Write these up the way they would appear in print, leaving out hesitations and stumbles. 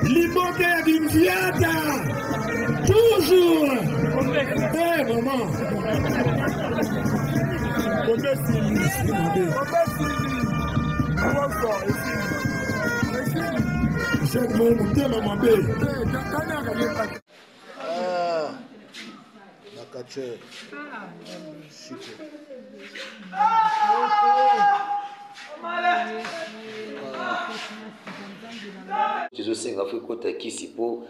Liboke ya Bimviata. Toujours. Eh, maman. Jacques Mo motema mabe. Ah, na catcheur. Chico. Tozosenga fo ekota kisi mpo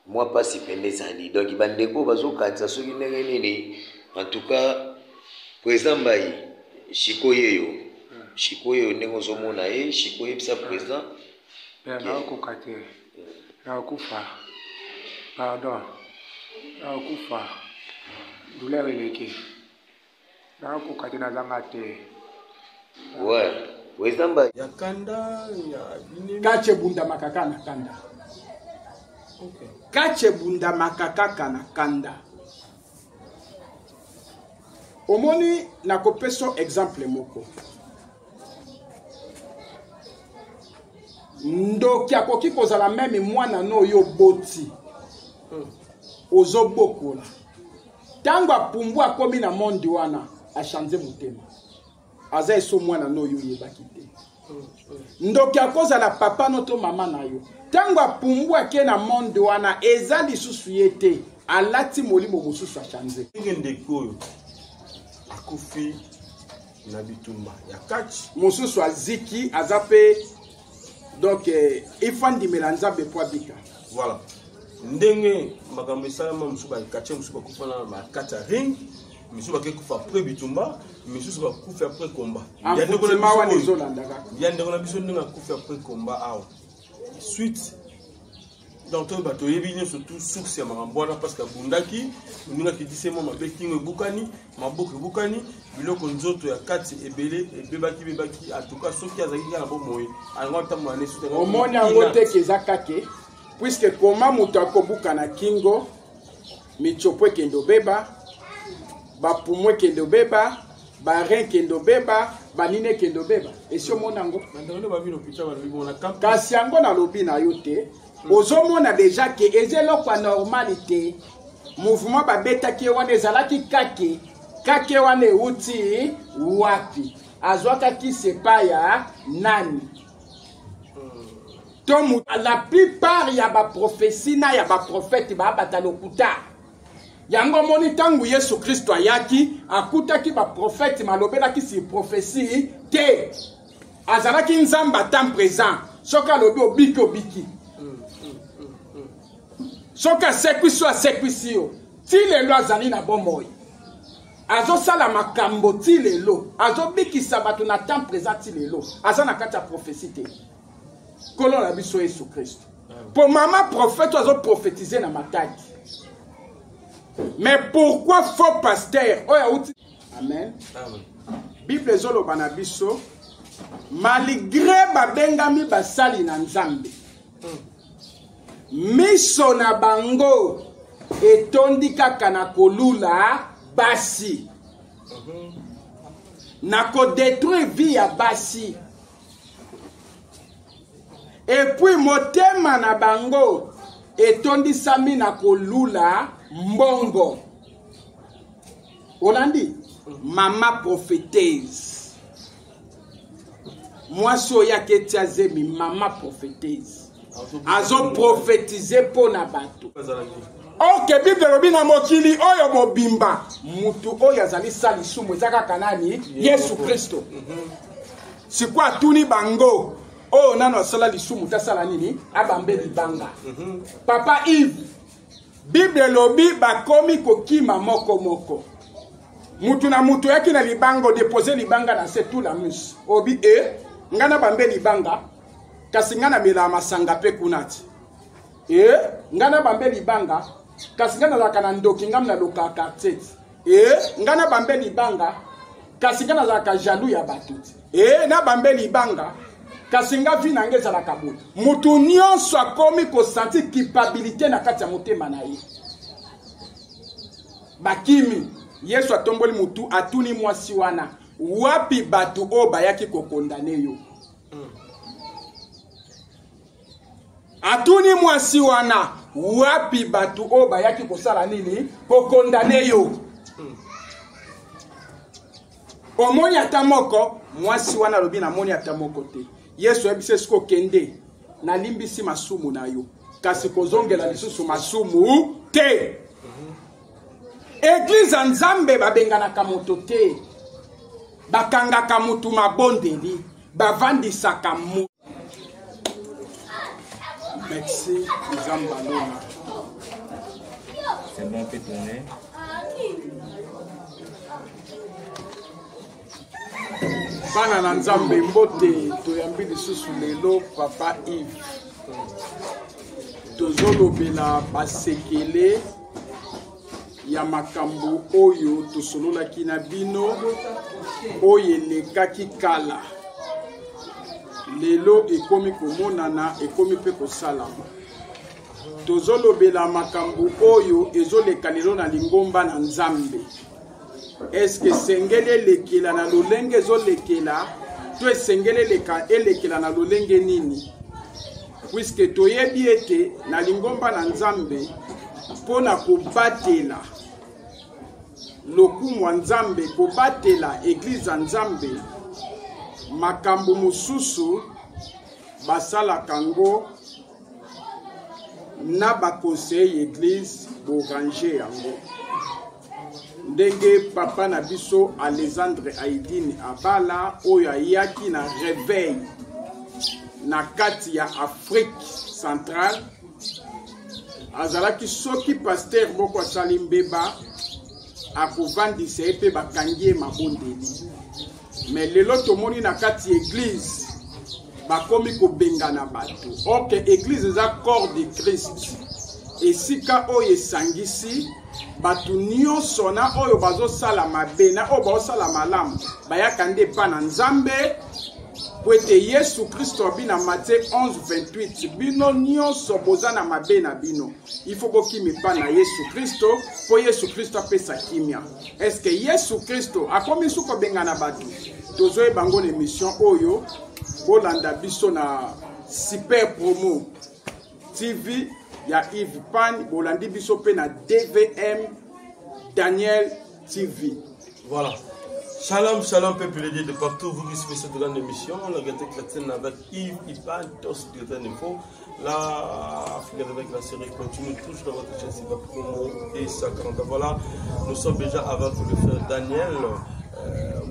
mwa mpasi pembe ezali donc bandeko bazokanisa soki ndenge nini en tout cas président mbai shiko yeyo shiko yeyo ndenge ozomona ye shiko yebisa président nakokoka te nakokufa pardon nakokufa douleur eleki nakokoka te nazanga te ouais président mbai ya kanda ya binemi Catch ebundamaka kaka na kanda. Okay. Catch ebundamaka kaka na kanda. Omoni nakopesa exemple moko. Ndoki akoki kozala meme mwana no oyo oboti ozobokola ntango apumbu akomi na monde wana achange motema aza eso mwana no oyo oyebaki te ndoki akozala papa no to mama na yo ntango apumbu ake na monde wana eza lisusu ye te alati molimo mosusu achange ndenge ndeko oyo akufi na bitumba ya catch mosusu aziki aza mpe donc eh, ifo andimela nzambe mpo abika voilà ndenge makambo esalama mosusu bakatche mosusu bakufa na bakati ya ring misusu bake kufa après bitumba misusu bakufi après combat Ya ndeko na envoûtement biso wana oyo, ezolanda kaka ya ndeko na biso ndenge akufi après combat awa suite donc toyeba toyebi nyonso tu source ya makambo wana parce que abundaki moninga akitisi mwa mabe kingo ebukani maboko ebukani biloko nzoto ya kati ebele ebebaki bebaki atuka soki azalaki kaka na bomoi alingo atambola ne suite omoni yango te ke eza kake puiske koma moto akobuka na kingo michopo ekende obeba bapumo ekende obeba barin ekende obeba banini ekende obeba esi omona yango bandeko nde babi lopita balobi bona kamp kasi yango nalobi na yo te ozomona deja ke eza eloko ya normale te mouvement babetaki ye wana ezalaki kake kake wana euti wapi azwaka kisi epai ya nani to la plupart ya baprofesi na ya baprofete baabata lokuta yango omoni ntango yesu kristo ayaki akutaki baprofete malobelaki si profesi te azalaki nzambe ata présent soki alobi obiki obiki soki asekwisi yo asekwisi yo ti lelo azali na bomoi azosala makambo ti lelo azobikisa bato na temps présent ti lelo aza na kati ya prophetie te nkolo na biso yesu kristo mpo mama prophète oyo azoprofetize na matadi mais pourquoi faux pasteur oyo auti amen bible ezoloba na biso malgré babengami basali na nzambe miso na bango etondi kaka na kolula basi na kodetruire vie ya basi epuis motema na bango etondisami na kolula mbongo olandi mama prophetese mwasi oyo aketia zemi mama prophetese azoprofetize mpo na bato oke bible elobi na mokili oyo mobimba motu oyo azali sa lisumu eza kaka nani yesu kristo sikoyo atuni bango oyo nano asala lisumu te asala nini abambe libanga papa yves bible elobi bakomi kokima moko moko mutu na mutu oyaki na libanga odepose libanga na se tout la mus obi e ngai nabambe libanga kasi ngai namelaka masanga mpe kuna ti e ngai nabambe libanga kasi ngai nazalaka na ndoki ngai nalokaka quartier ti e ngai nabambe libanga kasi ngai nazalaka jaloux ya bato ti e nabambe libanga kasi nga vi na ngai ezalaka boye moto nyonso akomi kosanti culpabilité na kati ya motema na ye bakimi yesu atomboli motu atuni mwasi wana wapi bato oyo bayaki kokondane yo? Atuni mwasi wana, wapi bato oyo bayaki kosala nini? Kokondane yo. Omoni ata moko? Mwasi wana alobi, namoni ata moko te. Yesu ayebisi ye, sikoyo kende, nalimbisi masumu na yo, kasi kozongela lisusu masumu te. Eglize ya Nzambe babenganaka moto te, bakangaka motu mabondeli, bavandisaka moto. Merci Nzambe alola. C'est bon, on peut tourner. Bana na Nzambe, mbote. Toyambi lisusu lelo Papa Yves. Tozolobela basekele ya makambo oyo tosololaki na bino, oyo elekaki kala, lelo ekomi komonana, ekomi mpe kosalama. Tozolobela makambo oyo ezoleka lelo na lingomba na Nzambe. Eske esengeli elekela na lolenge ezolekela, to esengeli elekela na lolenge nini? Puiske toyebi ete na lingomba na Nzambe, mpo na kobatela lokumu ya Nzambe, kobatela eglize ya Nzambe, makambo mosusu basalaka yango na baconseiller eglize, borange yango ndenge papa na biso Alexandre Aidini Abala, oyo ayaki na réveil na kati ya Afrique centrale, azalaki soki pasteur moko asali mbeba, akovandisa ye mpe bakangi ye mabondeli. Me lelo tomoni na kati ya eglize bakomi kobengana bato. Ok, eglize eza corps de Christ, esika oyo esangisi bato nyonso, na oyo bazosala mabe na oyo bazosala malamu, bayaka nde epa na Nzambe, po ete Yesu Kristo abi na Matthieu 11:28, bino nyonso boza na mabe na bino, ifo bokima epa na Yesu Kristo, mpo Yesu Kristo apesa kimia. Eske Yesu Kristo akomi su kobengana bato? Tozoyeba yango na émission oyo. Bolanda biso na Super Promo TV ya Yves Pan, bolandi biso mpe na DVM Daniel TV. Voilà. Shalom, shalom, peuple de Dieu de partout, vous qui suivez cette grande émission, la Réalité chrétienne avec Yves Ipan, Tos de Info. La filière avec la série continue toujours dans votre chaîne Super Promo et 50. Voilà, nous sommes déjà avec le frère Daniel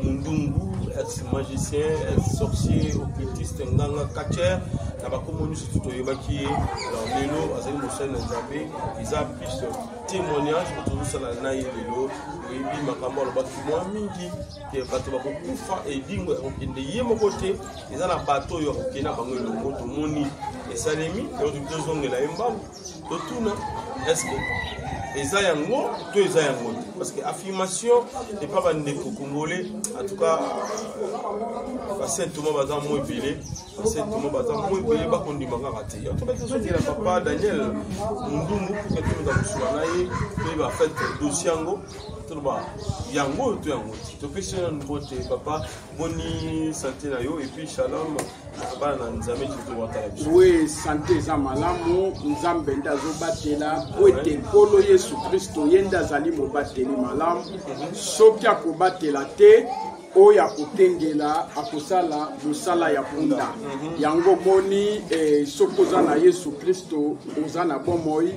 Mundungu, ex-magicien, ex-sorcier, occultiste, nganga, catcher. Na bakomo nyonso tu toyebaki ye. Alors lelo azali mosali na Nzambe, eza plus témoignage oyo tozosala na ye lelo. Oyebi makambo alobaki mwa mingi ke bato bakokufa, elingo ya kokende ye moko te, eza na bato oyo akokende na bango elongo. Tomoni esalemi, donc tozongela ye mbangu, totuna est-ce que eza yango to eza yango te, parce que affirmation epa bandeko congolais, en tout cas basaint Thomas baza mo ebele, basaint Thomas baza mo ebele, bakondima kaka te. Yango tobe tozongela papa Daniel Mundungu pour que tomeka kosuka na ye, toyeba fait dossier yango, toloba yango oyo to yango te. Topesi yo nanu mbote papa, boni santé na yo, et puis shalom na bana na Nzambe tozowatala biso. We, sante eza malamu, Nzambe nde azobatela, po ete Nkolo Yesu Kristo ye nde azali mobateli malamu. Soki akobatela te, oyo akokengela akosala mosala ya punda. Yango omoni, soki oza na Yesu Kristo oza na bomoi,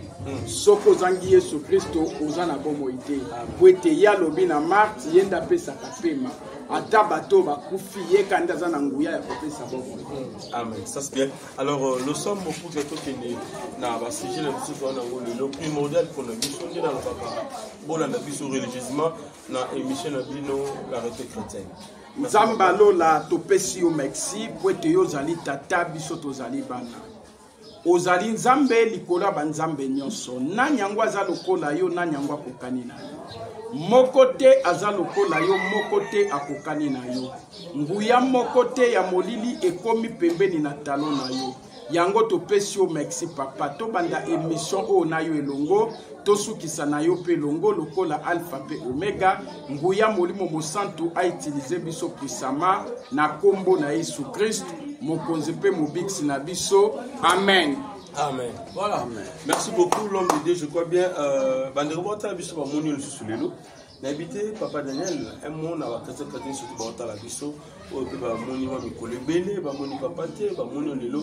soki ozangi Yesu Kristo oza na bomoi te, po ete ye alobi na Marte, ye nde apesaka pema ata bato bakufi, ye ka nde aza na nguya ya kopesa bomoi. Amen, ça c'est bien. Alors losambo pour que tokende na basujet na biso toza nango lelo primordial mpona biso, nde nalobaka bolanda biso religieusement na émission na bino la Réalité chrétienne. Nzambe alola, topesi yo merci po ete yo ozali tata, biso tozali bana. Ozali Nzambe likolo ya banzambe nyonso. Nani yango aza lokola yo? Nani yango akokani na yo? Moko te aza lokola yo, moko te akokani na yo. Nguya moko te ya molili ekomi pembeni na talo na yo. Yango topesi yo merci papa. Tobanda émission oyo na yo elongo, tosukisa na yo mpe elongo lokola Alpha mpe Omega. Nguya Molimo Mosantu autilize biso puissamment na kombo na Yesu Christ, Mokonzi mpe Mobikisi na biso. Amen. Amen. Voilà. Amen. Merci beaucoup, l'homme de Dieu. Je crois bien. Euh, bandeko botala biso bamoni lisusu lelo. Nayebi te papa Daniel, un mot na bakristo chrétien surtout baotala biso oyo mpe bamoni mwa mikolo ebele bamoni papa te bamoni lelo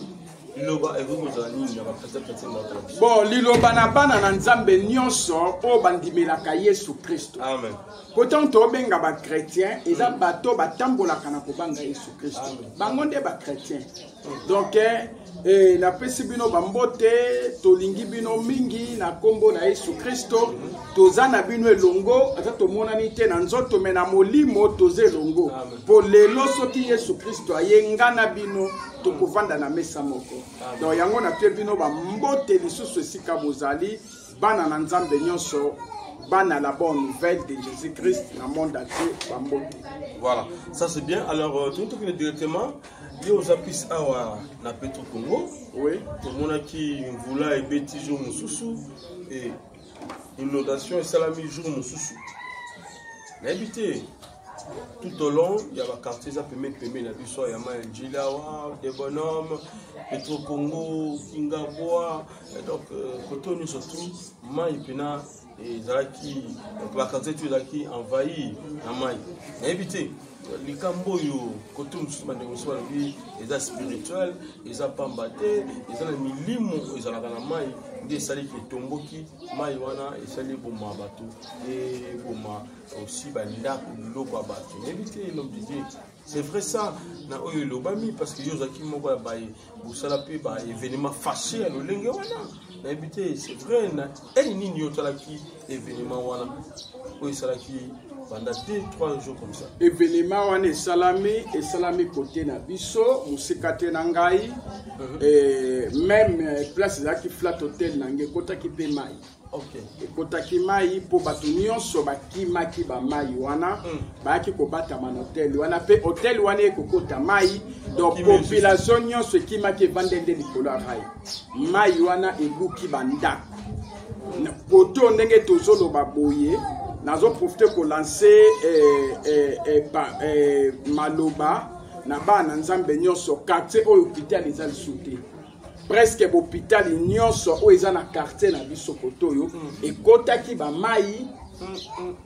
liloba ekoki kozala nini na bakristo chrétien baotala biso? Bon, liloba na bana na Nzambe nyonso oyo bandimelaka Yesu Kristo. Amen. Po ntango tobenga ba chrétien eza bato batambolaka na kobanga Yesu Kristo. Bango nde ba chrétien. Donc eh, eh, napesi bino bambote, tolingi bino mingi na nkombo na Yesu Kristo. Toza na bino elongo, ata tomonani te na nzoto me na molimo toza elongo. Po lelo soki Yesu Kristo aye nga na bino tokovanda na mesa moko. Donc yango napie bino bambote lisusu esika bozali bana na Nzambe nyonso, bana la bonne nouvelle de Jésus-Christ na monde entier, bambote. Voilà, ça c'est bien. Alors, euh, tout le directement, yo oza pise awa na Petro Congo. Oui. Tomonaki mvula ebeti jour mosusu et inondation esalami jour mosusu. Nayebi te tout au long ya ba quartier eza pembeni pembeni na biso ya mai Njili awa, de Bonhomme, Petro Congo, Kingabwa, donc euh, koto nyonso tout mai mpena ezalaki bakartier tu ezalaki envahi na mai. Nayebi te likambo oyo koto mosusu bandeko mosusu balobi eza spirituel, eza pamba te, eza na milimo ezalaka na mai nde esaliki etomboki mai wana esali eboma bato, eboma aussi bandako, biloko ya bato. Nayebi te, l'homme de Dieu, c'est vrai ça na oyo elobami parce que yo ozalaki moko ya baye bosala mpe ba événement fâché ya lolenge wana. Nayebi te, c'est vrai na eni nini yo otalaki événement wana oyo esalaki pendant 2 3 jours comme ça? Événement wana esalami, esalami kote na biso, mosika te na ngai. Eh, même place ezalaki flat hotel na ngai ekotaki mpe mai. Ekotaki mai mpo bato nyonso bakimaki bamai wana, bayaki kobatama na hotel wana, mpe hotel wana ekokota mai, donc population nyonso ekimaki, evande nde likolo ya rai. Mai wana ebuki bandako poto. Ndenge tozoloba boye, nazoprofite kolanse eh, eh, eh, pa, eh, maloba na bana Nzambe nyonso. Quartier oyo hôpital eza lisusu te. Presque bohôpital nyonso oyo eza na quartier na biso koto oyo ekotaki bamai,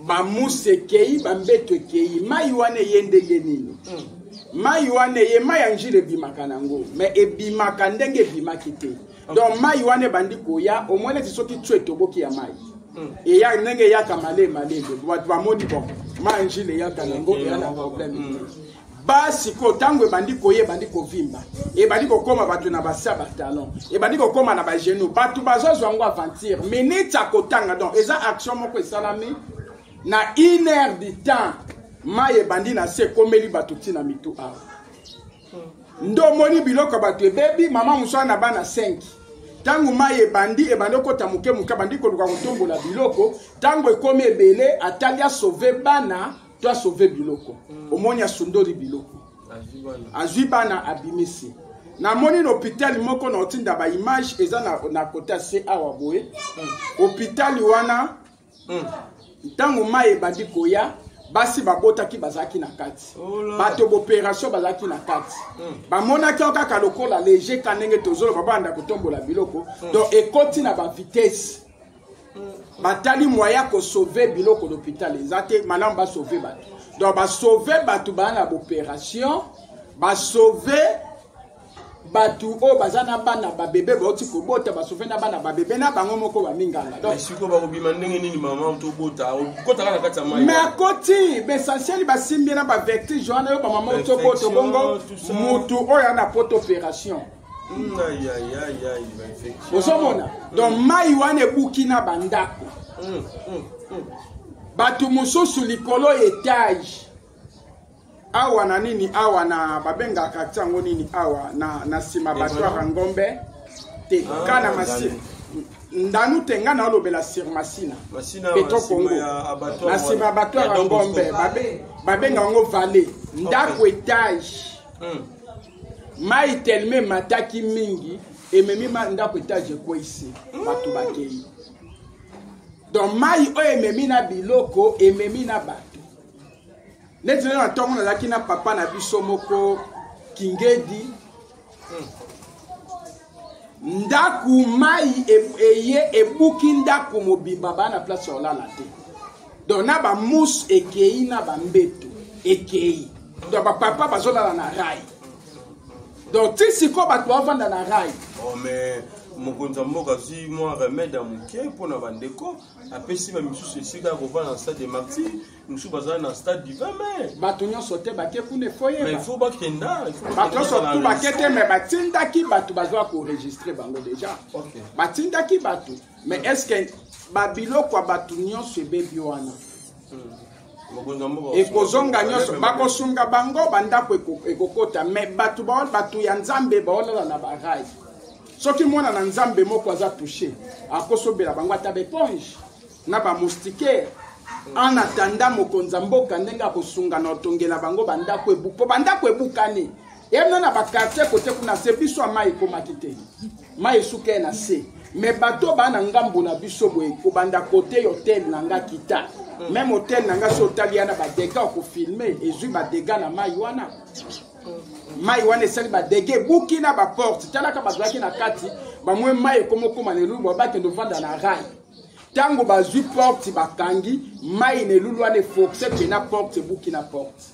bamusi ekei, bambeto ekei. Mai wana eye ndenge nini? Mai wana eye, mai ya Njili ebimaka nango, mais ebimaka ndenge ebimaki te. Donc mai wana ebandi koya, omoni neti soki tio etoboki ya mai eya ndenge eyaka malemi malemi. Bato bamoni bon, mai ya Njili eyaka nango, eya na problème te. Basikoyo ntango ebandi koya, ebandi kovimba, ebandi kokóma bato na basa batalon, ebandi kokóma na bagenou, bato bazozwa yango aventure minute ya kotanga. Donc eza action moko esalami na une heure du temps. Mai ebandi na se, ekomeli bato ntina mitu awa. Nde omoni biloko ya bato ebebi. Mama mosu na bana 5, ntango mai ebandi, ebandi okota moke moke, abandi koluka kotombola biloko. Ntango ekomi ebele, atali asauve bana to asauve biloko. Omoni asundoli biloko, azwi bana, abimisi. Namoni na hôpital moko na otinda baimage eza na, na kota se awa boye. Hôpital wana, ntango mai ebandi koya, basi babotaki bazalaki na kati, bato baopération bazalaki na kati. Bamonaki yango kaka lokola léger ka ndenge tozoloba, banda kotombola biloko. Donc ekoti na bavitesse, batali moyen ya kosauve biloko l'hôpital eza te, malamu basauve bato. Donc basauve bato baa na baopération, basauve bato oyo baza na bana babebe bauti kobota, basauve na bana babebe na bango moko baminganga. Donc sikoyo bakobima ndenge nini? Mama tobota okotaka na kati ya mai. Mais akoti essentiel, basimbi na bavertige wana, yo bamama oti obota bongo mutu oyo ana poto opération. Ozomona, donc mai wana ebuki na bandako, bato mosusu likolo étage awa na nini awa na babengaka ti yango nini awa na, na nsima batwaka ngombe te ka na masi ndanu te. Nga na olobela sur Masina, Petro Congo, na nsima abattoir ya ngombe, babenga yango vallée, ndako étage, mai teleme emataki mingi, ememi ndako étage, ekweyisi bato, bakei. Donc mai oyo ememi na biloko, ememi na bato. Neti lelo na ntongo nazalaki na papa na biso moko Kingedi. Ndako mai eye ebuki ndako mobimba, baa na place ya kolala te. Donc na bamousse ekei na bambeto ekei, donc bapapa bazolala na rail. Donc ti sikoyo bato bavanda na rail. Oh, mais mokonzi ya mboka azwi mwa remède ya moke mpona bandeko, apesi bamisusu esika ya kovanda na stade de Martyr, mosusu bazali na stade du 20 mai. Bato nyonso te bake kuna, efo yeba. Faut bakenda. Bato nyonso tu bake te, mais batindaki bato bazwa koenregistrer bango déjà. Batindaki bato, mais est ce que babiloko ya bato nyonso ebebi wana ekozonga? Nyonso bakosunga bango, bandako ekokota, mais bato bato ya Nzambe baolala na barail. Soki mwana na Nzambe moko aza touché, akosobela bango ata baéponge na bamoustiquaire, en attendant mokonzi ya mboka ndenge akosunga na otongela bango bandako ebu, po bandako ebukani yebina na baquartier kote kuna se biso ya mai ekomaki te, mai esuka ye na se. Mais bato baa na ngambo na biso boye, kobanda kote hotel na nga kita, même hotel na nga so otali ya na badégâts, okofilmer ezwi badégâts na mai wana. Mai wana esali badégâts, ebuki na baporte. Talaka, bazalaki na kati, bamwe mai ekomokoma na elulu, bakende ovanda na rail. Ntango bazwi porte bakangi, mai na elulu wana eforcer mpe porte ebuki na porte.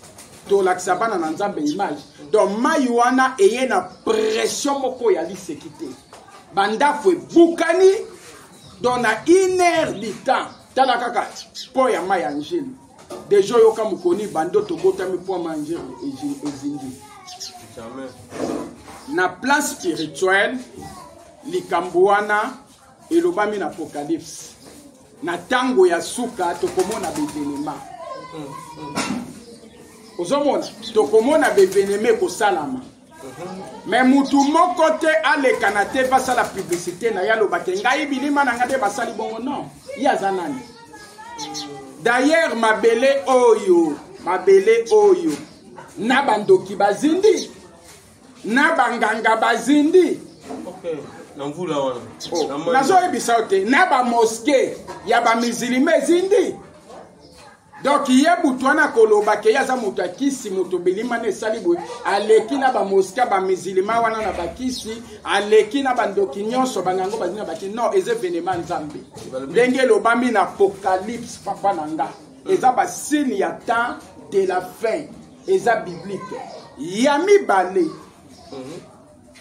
Tolakisa bana na Nzambe image. Donc mai wana eye na pression moko ya liseki te, bandako ebukani. Donc na une heure du temps, tala kaka mpo ya mai ya Ndjili déjà. Oyoka mokoni bando tobotami mpo ya mai ya Ndjili ezindi. Na plan spirituel, likambo wana elobami na Apocalypse: na ntango ya suka tokomona baévénement. Ozomona, tokomona baévénement ekosalama, mais mutu moko te aleka na te basala publicité na ye, alobake ngai bilima na ngai nde basali bongo. Non, ye aza nani? D'ailleurs mabele oyo, mabele oyo na bandoki bazindi, na banganga bazindi. Na mvula wana. Oh, nazoyebisa yo te, na bamosquée ya bamizilima ezindi. Donc ye butu wana koloba ke ye aza moto ya kisi, moto bilima na esali boye, aleki na bamosquée ya bamizilima wana na bakisi, aleki na bandoki nyonso, bangango bazindi na baki. Non, eza événement Nzambe ndenge elobami na Apocalypse. Papa na nga, eza basigne ya temps de la fin, eza biblique. Ya mibale,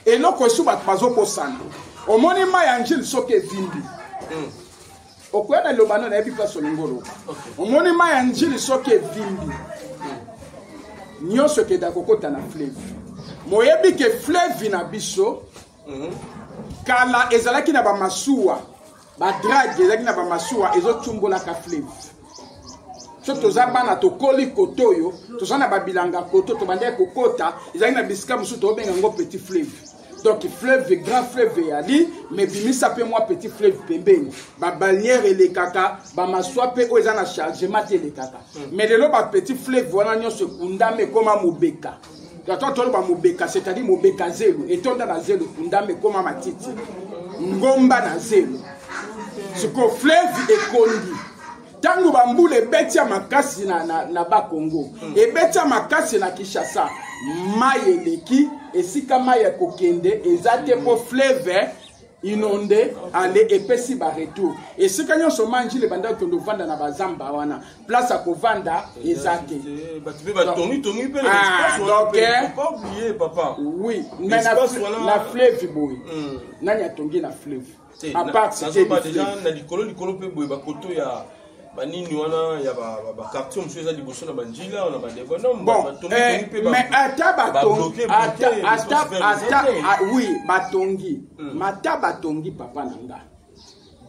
eloko esu bato bazobosana, omoni mai ya Ndjili soki evimbi, okoya na liloba no, nayebi place olingi oloba. Omoni mai ya Ndjili soki evimbi, nyonso ekenda kokota na fleuve. Moyebi ke fleuve na biso kala ezalaki na bamasuwa, badrague ezalaki na bamasuwa ezotumbolaka fleuve. So toza bana, tokoli kote oyo, toza na babilanga kote, tobandaki kokota, ezalaki na bisika mosusu tobenga yango petit fleuve. Donc fleuve, grand fleuve eyali, mais bimisa mpe mwa petit fleuve pembeni, babaleinière elekaka, bamasuwa mpe oyo eza na chargement te elekaka. Mais lelo bapetit fleuve wana nyonso ekundama, ekóma mobeka. Ata toloba mobeka, c'est-à-dire mobeka zelo etonda na zelo, ekundama, ekóma matiti, ngomba na zelo. Sikoyo fleuve ekondi. Ntango bambula ebeti ya makasi na Bakongo, ebeti ya makasi na Kinshasa, mai eleki esika mai ya kokende eza te, mpo fleuve inondé. Ale epesi baretour esika nyonso. Mai Ndjili ebanda kokende ovanda na bazamba wana, place ya kovanda eza te. Bato mpe batongitongi mpe. Ah, donc, pas oublier, papa. Oui, mais na fleuve boye, nani atongi na fleuve à part cité? Déjà na likolo likolo mpe boye, bakoto ya banini wana ya baquartier mosusu eza liboso na banjila na badébonhomme. Bon, mais ata batongi, ata oui, batongi, mata batongi, papa na nga,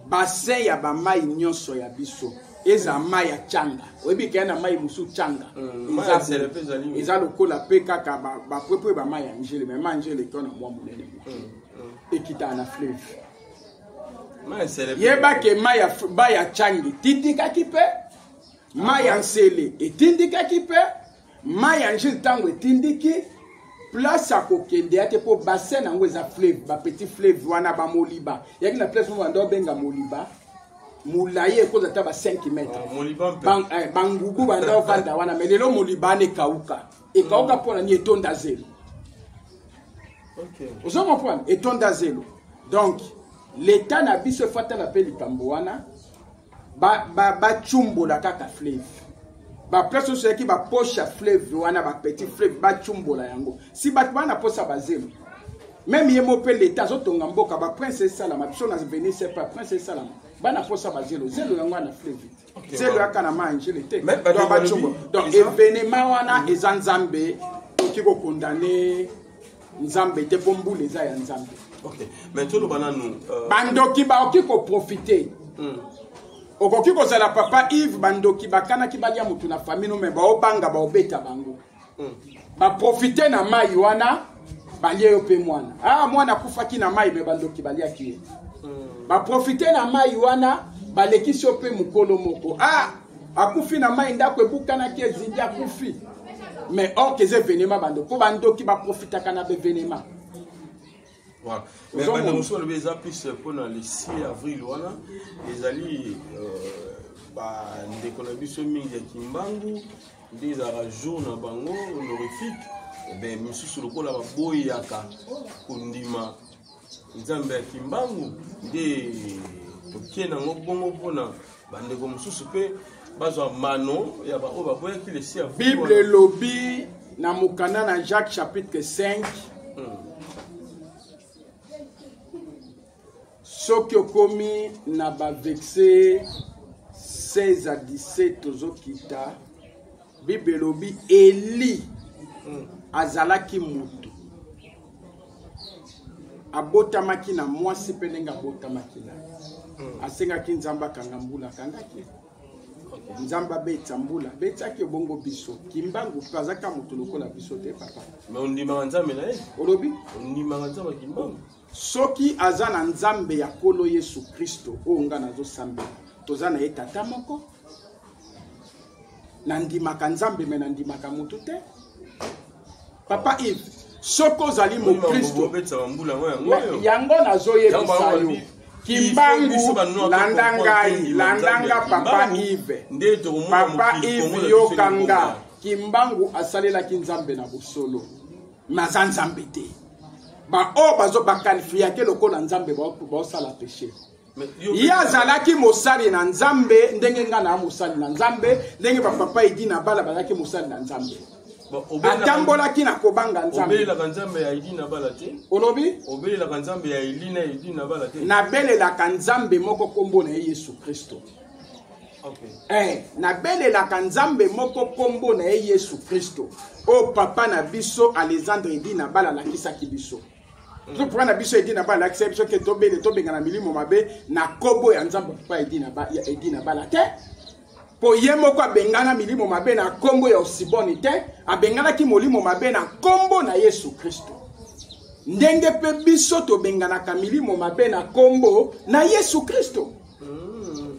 bassin ya bamai nyonso ya biso eza mai ya tianga. Oyebi kaya na mai mosusu tianga eza lokola mpe kaka bapwepwe bamai ya Ndjili, mais mai ya Ndjili eko na mwa monene moke, ekitaka na fleuve. Yeba ke mai ya tiangi etindikaki mpe mai ya Nsele, etindikaki mpe mai ya Ndjili. Ntango etindiki, place ya kokende ya te, mpo bassin yango eza fleuve. Bapetit fleuve wana bamoliba yaki na place moko banda obenga moliba molai, ekozala ata ba 5 mètre. Bangugu banda ovanda wana, mais lelo moliba wana ekauka, ekauka mpona nini? Etonda zelo. Ozo comprendre? Etonda zelo. Donc leta na biso efo atala mpe likambo wana, bacumbola ba, ba kaka fleuve, baplace nyonso eyaki bapoche ya fleuve wana, bapetit fleuve, bacumbola yango. Si bato bana posa bazelo, meme ye mo mpe leta azotonga mboka, baprince esalama biso na venise pa prince esalama, bana posa bazelo, zelo yango wana fleuve te, zelo yaka na mai angele te. Donc bacumbola. Donc événement wana eza Nzambe, toki kokondane Nzambe te, mpo mbula eza ya Nzambe. Okay. Mais toloba nanu, bandoki bakoki koprofite. Okoki kozala papa Yves, bandoki bakanaki balia motu na famille no, me baobanga baobeta bango. Baprofite na mai wana, balie yo mpe mwana. Ah, mwana akufaki na mai, me bandoki baliaki ye. Baprofite na mai wana, balekisi yo mpe mokolo moko. Ah, akufi na mai, ndako ebukanaki, ezindi, akufi. Mais or que eza événement, bandoki, mpo bandoki baprofitaka na baévénement. Voilà. Mais banda mosusu balobi eza plus mpona le 6 avril wana, ezali bandeko na biso mingi ya Kimbangu nde ezalaka jour na bango honorifique. Ben misusu lokola baboyaka kondima Nzambe ya Kimbangu, nde tokie nango bongo mpona bandeko mosusu mpe bazwa mano ya baoyo baboyaki le 6 avril. Bible elobi na mokanda na Jacques chapitre 5, soki okomi na baverset 16 à 17, tozokita, Bible elobi Eli azalaki motu, abotamaki na mwasi, mpe ndenge abotamaki na ye, asengaki Nzambe akanga mbula, akangaki. Nzambe abetisa mbula, abetiaki. Obongo biso, Kimbangu mpe azaka moto lokola biso te, papa. Mais ondimaka Nzambe na ye? Olobi? Ondimaka Nzambe ya Kimbangu? Soki aza na Nzambe ya Nkolo Yesu Kristo oyo nga nazosambela, toza na ye tata moko. Nandimaka Nzambe, me nandimaka motu te, papa Yves. Soki ozali mokristo, obetisa bambula yango, yango oyo. Yango nazoyebisa yo, Kimbangu, landa ngai, landa nga, papa Yves. Nde tokomona. Papa Yves, yoka nga. Kimbangu asalelaki Nzambe na bosolo, me aza Nzambe te. Baoyo bazo baqualifiake lokola Nzambe, baosala péché. Ye azalaki mosali na Nzambe ndenge ngai na mosali na Nzambe, ndenge bapapa Edi na bala bazalaki mosali na Nzambe. Atambolaki na kobanga Nzambe. Obelelaka Nzambe ya Edi na bala te? Olobi? Obelelaka Nzambe ya Eli na Edi na bala te? Nabelelaka Nzambe moko, nkombo na ye Yesu Kristo. Nabelelaka Nzambe moko, nkombo na ye Yesu Kristo, oyo papa na biso Alexandre Edi na bala alakisaki biso. So papa na biso Edi na bala alakisaki biso ke tobele, tobengana milimo mabe na nkombo ya Nzambe. Papa Edi na ba, ya Edi na bala te, mpo ye moko abengana milimo mabe na nkombo ya Osiboni te, abenganaki molimo mabe na nkombo na Yesu Kristo, ndenge mpe biso tobenganaka milimo mabe na nkombo na Yesu Kristo.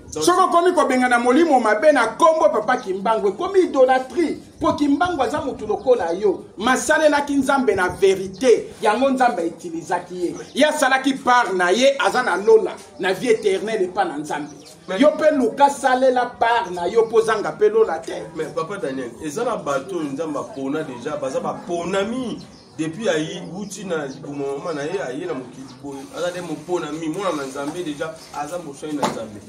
Soki okomi kobengana molimo mabe na nkombo papa Kimbangu, ekomi idolâtrie, mpo Kimbangu aza motu lokola yo, masalelaki Nzambe na verité. Yango Nzambe autilisaki ye, ye asalaki part na ye, aza na lola na vie éternelle epa na Nzambe. Yo mpe luka salela part na yo, mpo ozanga mpe lola te. Mais papa Daniel, eza na bato oyo Nzambe apona déjà, baza baponami depuis ayi wuti na libumu mama na ye, aye na mokili boye, aza nde moponami, mwana na Nzambe déjà, aza mosali na Nzambe,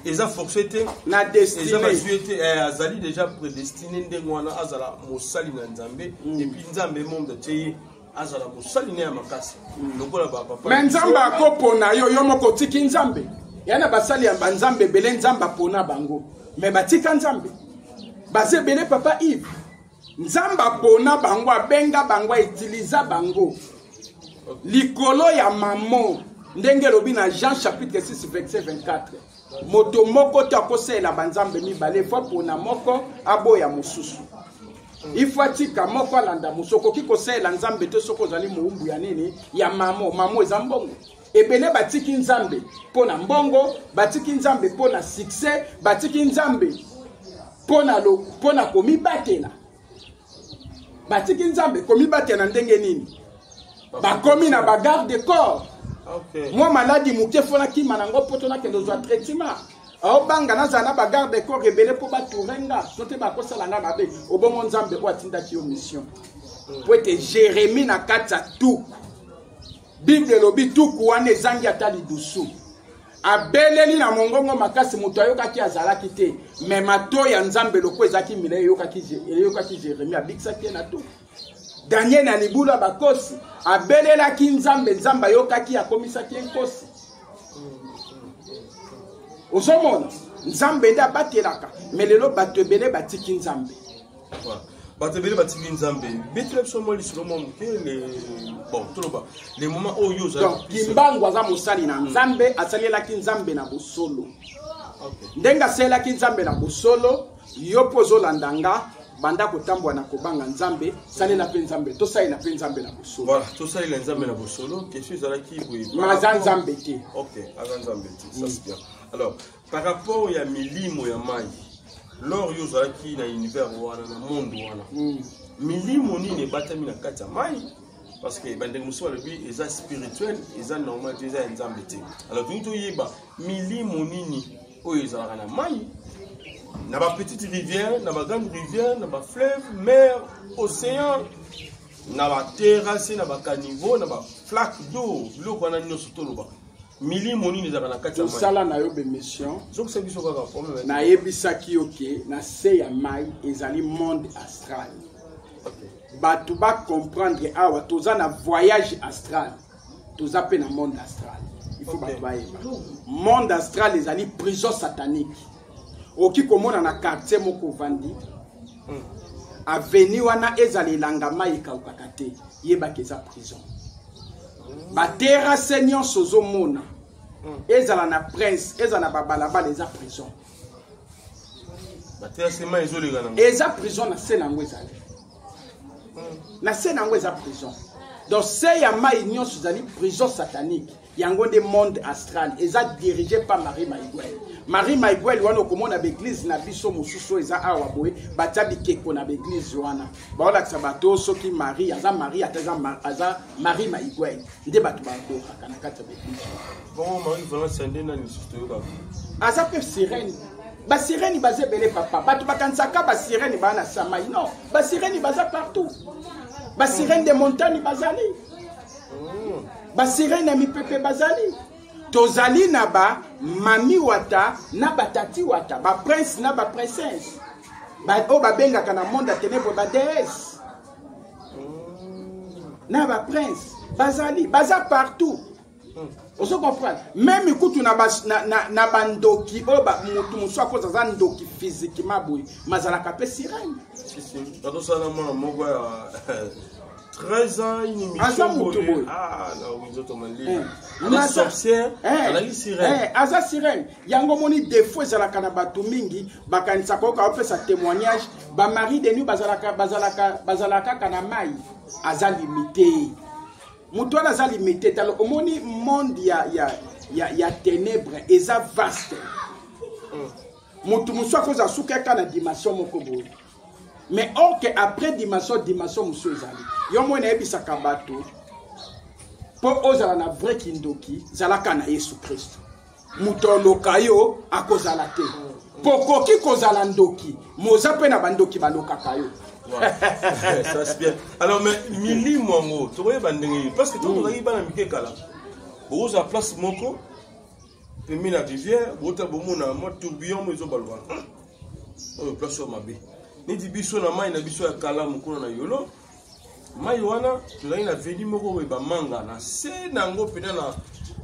eza forcé te. Na eza destinée. Bazwi te, azali déjà prédestiné ndenge wana azala mosali na Nzambe. Et puis Nzambe monde atie ye azala mosali ne ya makasi lokola bapapa. Me Nzambe akopona yo, yo moko otiki Nzambe. Ya na basali ya banzambe ebele, Nzambe apona bango, me batika Nzambe, baza ebele, papa Yves. Nzambe apona bango, abenga bango, autiliza bango likolo ya mamo, ndenge elobi na Jean chapitre 6 verset 24: moto moko te akosalela banzambe mibale, fo apona moko, aboya mosusu, ifo atika moko, alanda mosusu. Okoki kosalela Nzambe te soki ozali mowumbu ya nini? Ya mamo. Mamo eza mbongo. Ebele batiki Nzambe mpo na mbongo, batiki Nzambe mpo na succès, batiki Nzambe mpo na komibatela. Batiki Nzambe komibatela na ndenge nini? Bakomi na bagarde corps. Mwa maladi moke, fo nakima nango mpo to nakende ozwa traitement. Aobanga nazala na bagarde corps ebele mpo batoure nga, so te bakosala nga mabe. Obongo Nzambe oyo atindaki yo mission, po ete Jérémie na kati ya tuku. Bible elobi tuku wana ezangi ata lidusu. Abeleli na mongongo makasi, moto ayokaki azalaki te, me matoi ya Nzambe loko ezalaki milai eyokaki, eyokaki Jeremie, abikisaki ye na tuku. Daniel na libulu ya bakosi abelelaki Nzambe, Nzambe ayokaki, akomisaki ye nkosi. Ozomona, Nzambe nde abatelaka, me lelo bato ebele batiki Nzambe. Bato ebele batiki Nzambe. Betela biso mwa lisolo mwa moke, bon, toloba le moment oyo ozali. Kimbangu aza mosali na Nzambe, asalelaki Nzambe na bosolo. Ndenge asalelaki Nzambe na bosolo, yo mpo ozolanda nga, banda kotambola na kobanga Nzambe, salela mpe Nzambe, tosalela mpe Nzambe na bosolo. Voilà, tosalela Nzambe na bosolo. Question ezalaki boye. Ma aza Nzambe te. Ok, aza Nzambe te, ça c'est bien. Alors, par rapport ya milimo ya mai, lors yo ozalaki na univers wana, na monde wana, milimo nini ebatami na kati ya mai? Parce que bandeko mosusu balobi eza spirituel, eza normal te, eza ya Nzambe te. Alors tolingi toyeba milimo nini oyo ezalaka na mai, na ba petite rivière, na ba grande rivière, na ba fleuve, mer, océan, na ba terrasse, na ba caniveau, na ba flaque d'eau, biloko wana nyonso toloba milimo nini ezalaka na kati ya mai. Tosala na yo bemission, zokisa biso kaka problème. Nayebisaki yo ke na se ya mai ezali monde astral. Bato bacomprendre awa toza na voyage astral, toza mpe na monde astral. Il faut bato bayeba monde astral ezali prison satanique. Okoki komona na quartier moko ovandi, aveni wana ezala elanga mai ekaukaka te, yebaka eza prison. Baterase nyonso ozomona, ezala na prince, ezala na babalabala, eza prison. Baterase mai ezoleka nango, eza prison. Na se nango ezali, na se nango eza prison. Donc se ya mai nyonso ezali prison satanique. Yango nde monde astral eza dirigé par Marie Maiguel. Marie Maiguel wana okomona baeglise na biso mosusu oyo eza awa boye, batia bikeko na baeglise wana, baolakisa bato soki Marie aza Marie ata aza Marie Maiguel, nde bato badoraka na kati ya baeglise. Bongo Marie Valence nde nani lisusu toyokaka? Aza mpe sirene. Basirene baza ebele papa, bato bakanisaka basirene baa na samai. Non, basirene baza partout. Basirene de montagne bazali, basirene ya mipepe bazali. Tozali na ba mami wata na batati wata, ba prince na ba princesse, oyo babengaka na monde ya ténèbre ba déesse na ba prince bazali, baza partout. Ozo comprendre? Même kutu na na bandoki oyo, motu mosusu akoza aza ndoki physiquement boye, mazalaka mpe sirene. Batosala mwana moko ya 13 ans, une émission. Aza motu boye. Ah, na nzoto malili. Aza sorcière, azalaki sirène. Aza sirène. Yango moni défaut ezalaka na bato mingi, bakanisaka oyoka opesa témoignage, bamari de nuit bazalaka bazalaka bazalaka kaka na mai. Aza limité. Moto wana aza limité. Talo omoni monde ya ténèbre eza vaste. Moto mosusu akozala suki aka na dimension moko boye, mais or que après dimension, dimension mosusu ezali. Yo moi nayebisaka bato, mpo ozala na vrai kindoki, zalaka na Yesu Kristo. Moto oloka yo akozala te, mpo okoki kozala ndoki, moza mpe na bandoki balokaka yo. Ça c'est bien. Alors, mais milimo yango tokoyeba ndenge nini? Parce que ntango tozalaki bana mike kala, bokozwa place moko pembeni na rivière, bota bomona mwa tourbillon mo ezobaluka, oyo place oyo mabe. Neti biso na mai na biso ya kalamu kuna na Yolo, mai wana tozalaki na veni moko boye, bamanga na se na yango mpena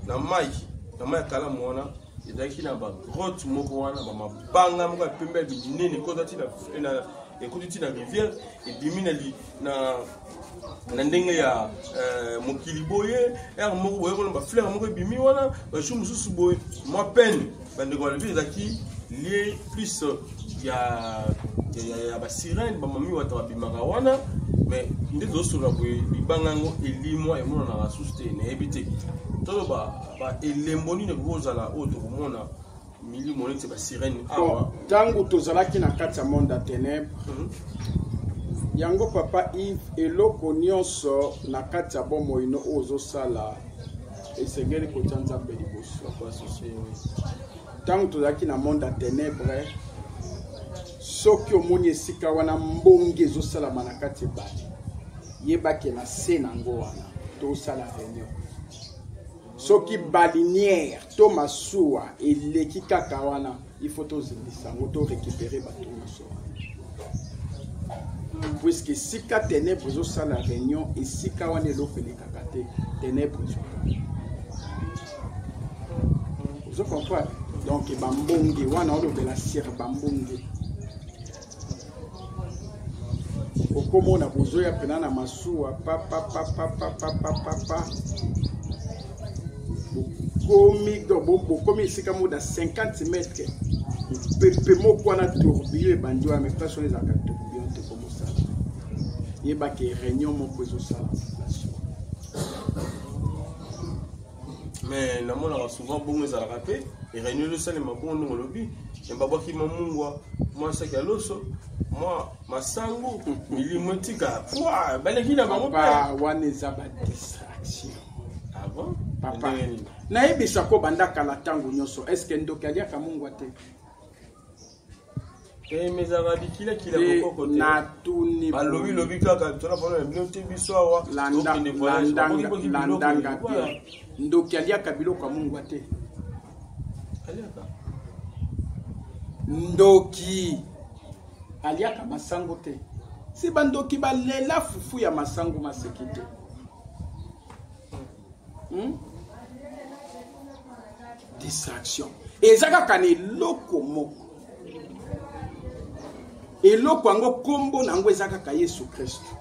na mai, na mai ya kalamu wana ezalaki na bagrotte moko wana, bamabanga moko ya pembe ya minene ekota ti na ekoti ti na rivière, ebimi na ndenge ya mokili boye, ere moko boye kuna bafleur moko ebimi wana, bajour mosusu boye mwa peine. Bandeko balobi ezalaki lie plus ya basirene, bamami wata babimaka wana. Mais nde tozosolola boye, libanga yango elimwa, emonanaka susu te. Nayebi te, toloba elembo nini ekoki kozala oyo tokomona milimo neti basirene awa? Ntango tozalaki na kati ya monde ya ténèbre, yango papa Yves, eloko nyonso na kati ya bomoi no oyo ozosala, esengeli kotia Nzambe liboso. Ntango tozalaki na monde ya ténèbre, soki omoni esika wana mbonge ezosalama na kati ebale, yebake na se nango wana tosala réunion. Soki balinière to masuwa eleki kaka wana, il faut tozindisa yango, to récupérer bato nyonso wana, puisque esika ténèbre ezosala réunion, esika wana eloko elekaka te, ténèbre ezokaka. Ozo comprendre? Donc bambonge wana olobela sur bambonge, okomona bozoya mpena na masuwa papapapapapapapa, bokomi donc bokomi esika moko na 50 mètre, pepe moko wana, tourbillon ebandi wana. Mais place wana ezalaka tourbillon te, komosala yebake réunion moko ezosala place. Mais namonaka souvent bongo ezalaka mpe réunion ezosalema bongo ndenge olobi, me babwaki mwa mungwa, mwa saki ya loso, mwa masangu, milimo etika pwa baleki na bango. Mpe wana eza badistraction. Ah bon? Papa, nayebisa ko banda kala, ntango nyonso, est-ce ndoki aliaka mungwa te? Ezalaka bikilakila bokoko te. Natuni. Balobi lobi kaka tona mpona na bino te, biso awa. Landanga bien, ndoki aliaka biloko ya mungwa te. Aliaka. Ndoki aliaka masango te. Si bandoki balela fufu ya masango, maseki te, Distraction eza kaka na eloko moko. Eloko yango, nkombo na yango eza kaka Yesu Kristo.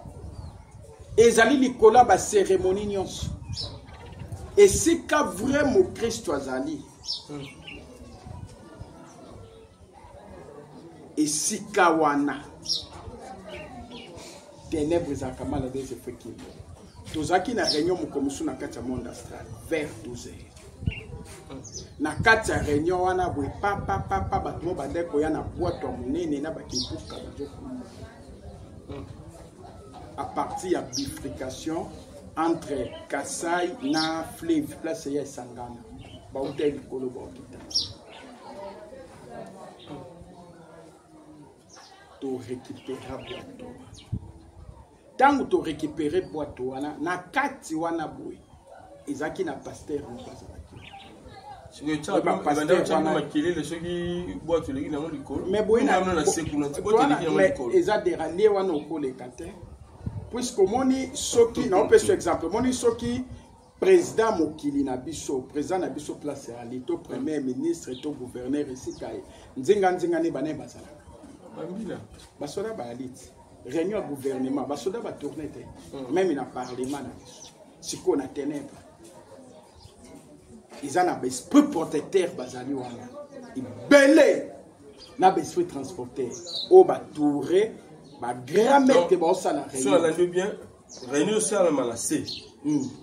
Ezali likolo ya bacérémonie nyonso. Esika vrai mokristo azali, esika wana ténèbre ezalaka mal à l'aise. Efekile tozalaki na réunion moko mosusu na kati ya monde astral vers 12 heures. Na kati ya réunion wana boye, papapapa, bato mo bandaki koya na bwato ya monene na bakibuka, bazokuma à partir ya bifurcation entre Kasai na fleuve, place ya esangana, bauta likolo, baokita. Torécupéra bwato wana. Ntango torécupéré bwato wana, na kati wana boye ezalaki na pasteur moko azalaki. Makelele soki bwato eleki nango likolo. Mais boye eza deralie wana, okoleka te, puisque omoni, soki naopesa exemple, omoni soki président mokili na biso, président na biso place ali, to premier ministre to gouverneur, esika ye nzinga nzinga ne bana bazalaka, basoda bayali ti réunion ya gouvernement, basoda batourne te, même na parlement na biso. Sikoyo na ténèbre eza na baesprit protecteur bazali wana ebele, na baesprit transporteur oyo batoure bagrand maître baosala. Réunion bien, réunion osalama na se,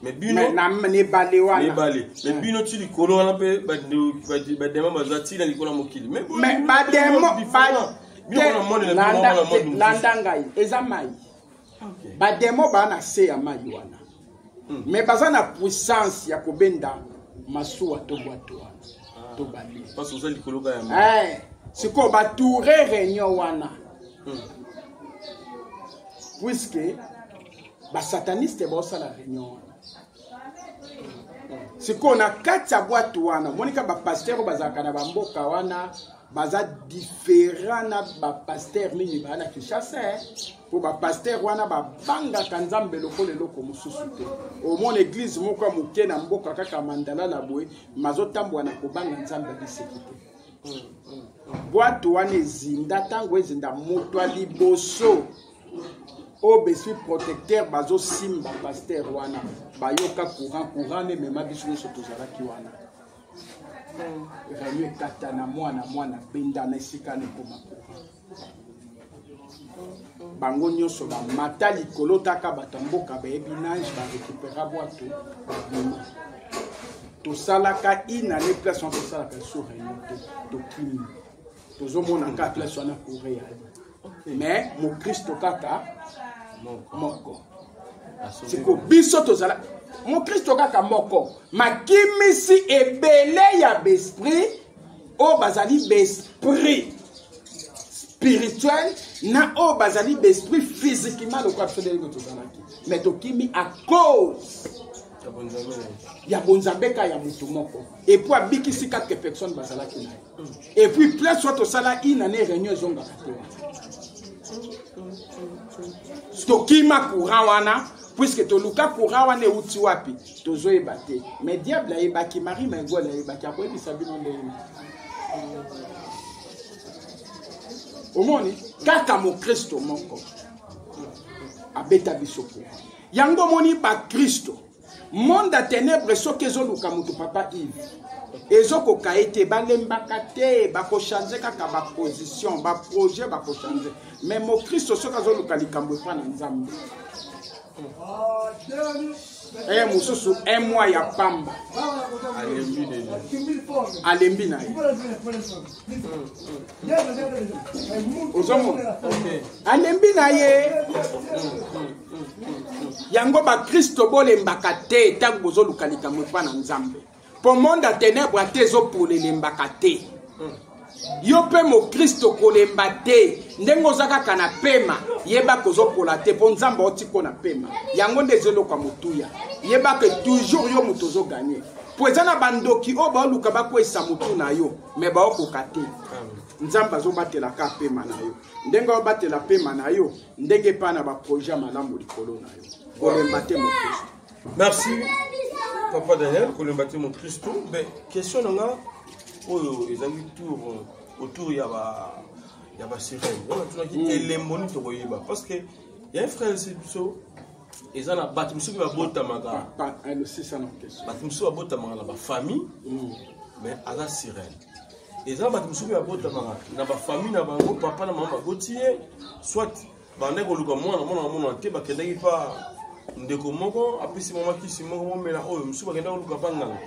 mais bino na ebale wana. Ebale, mais bino ti likolo wana mpe badémon baza ti na likolo ya mokili. Mais badémon, landa ngai, eza mai. Badémon baa na se ya mai wana, mais baza na puissance ya kobenda masuwa to bwato wana to bale. Sikoyo batoure réunion wana, puisque basataniste baosala réunion wana. Sikoyo na kati ya bwato wana, omonika bapasteur oyo bazalaka na bamboka wana baza différent na bapasteur mingi baya na Kinshasa, mpo bapasteur wana babangaka Nzambe lokola eloko mosusu te. Omona église moko ya moke na mboka kaka Mandalala boye, mazotambola na kobanga Nzambe aliseki te. Bwato wana ezinda. Ntango ezinda, moto ya liboso oyo baesprit protecteur bazosimba pasteur wana, bayoka courant. Courant nde emema biso nyonso tozalaki wana. Réunion ekatana, mwana mwana benda na esika na ekoma courant, bango nyonso bamata likolo. Taka bato ya mboka bayebi nage, barécupéra bwato, babima. Tosalaka une année place wana, tosalaka so réunion te, tokimi. Tozomona kaka place wana courant eyali, mais mokristo kaka moko. Siko biso tozala mokristo kaka moko, makimisi ebele ya baesprit oyo bazali baesprit spirituel na oyo bazali baesprit physiquement lokola biso ndenge tozalaki, mais tokimi à cause. Ya bonzambe ka ya motu moko. Et puis abikisi 4 personnes bazalaki na ye. Et puis place oyo tosala une année réunion ezongaka te wana. Tokima courant wana puisque toluka courant wana euti wapi tozoyeba te. Mais diable ayebaki, Marie Maigwal ayebaki, akoyebisa bino ndenge. Omoni kaka mokristo moko abeta biso courant. Yango omoni bakristo monde ya ténèbre soki ezoluka moto papa Yves ezokoka ye te, balembaka te, bakochange kaka baposition, baprojet bakochange. Mais mokristo soki azoluka likambo epa na Nzambe, mosusu un mois ya pamba alembi na ye. Ozomona alembi na ye. Yango bakristo bolembaka te ntango bozoluka likambo epa na Nzambe, po monde ya ténèbre ate ezopola elembaka te. Yo mpe mokristo kolemba te, ndenge oza kaka na pema, yeba kozopola te, mpo Nzambe otiko na pema. Yango nde eza eloko ya motuya. Yeba ke toujours yo moto ozoganye, po eza na bandoki oyo baoluka bakweyisa motu na yo, me baokoka te. Nzambe azobatelaka pema na yo, ndenge obatela pema na yo, ndenge epai na baprojet ya malamu likolo na yo. Kolemba te mokristo. Merci papa Daniel, kolemba te mokristo. Mais question na nga oyo ezali tour autour ya ba ya ba sirène wana, tunaki elembo nini tokoyeba, parce que ya un frère biso eza na bato mosusu babotamaka, bato mosusu babotamaka na bafamille mais aza sirène. Eza bato mosusu babotamaka na bafamille na bango, papa na mama baboti ye, soit bandaki koluka mwana, mwana mwana te, bakendaki pa ndeko moko apesi mama kisi moko momela, oyo mosusu bakendaki koluka pa nganga,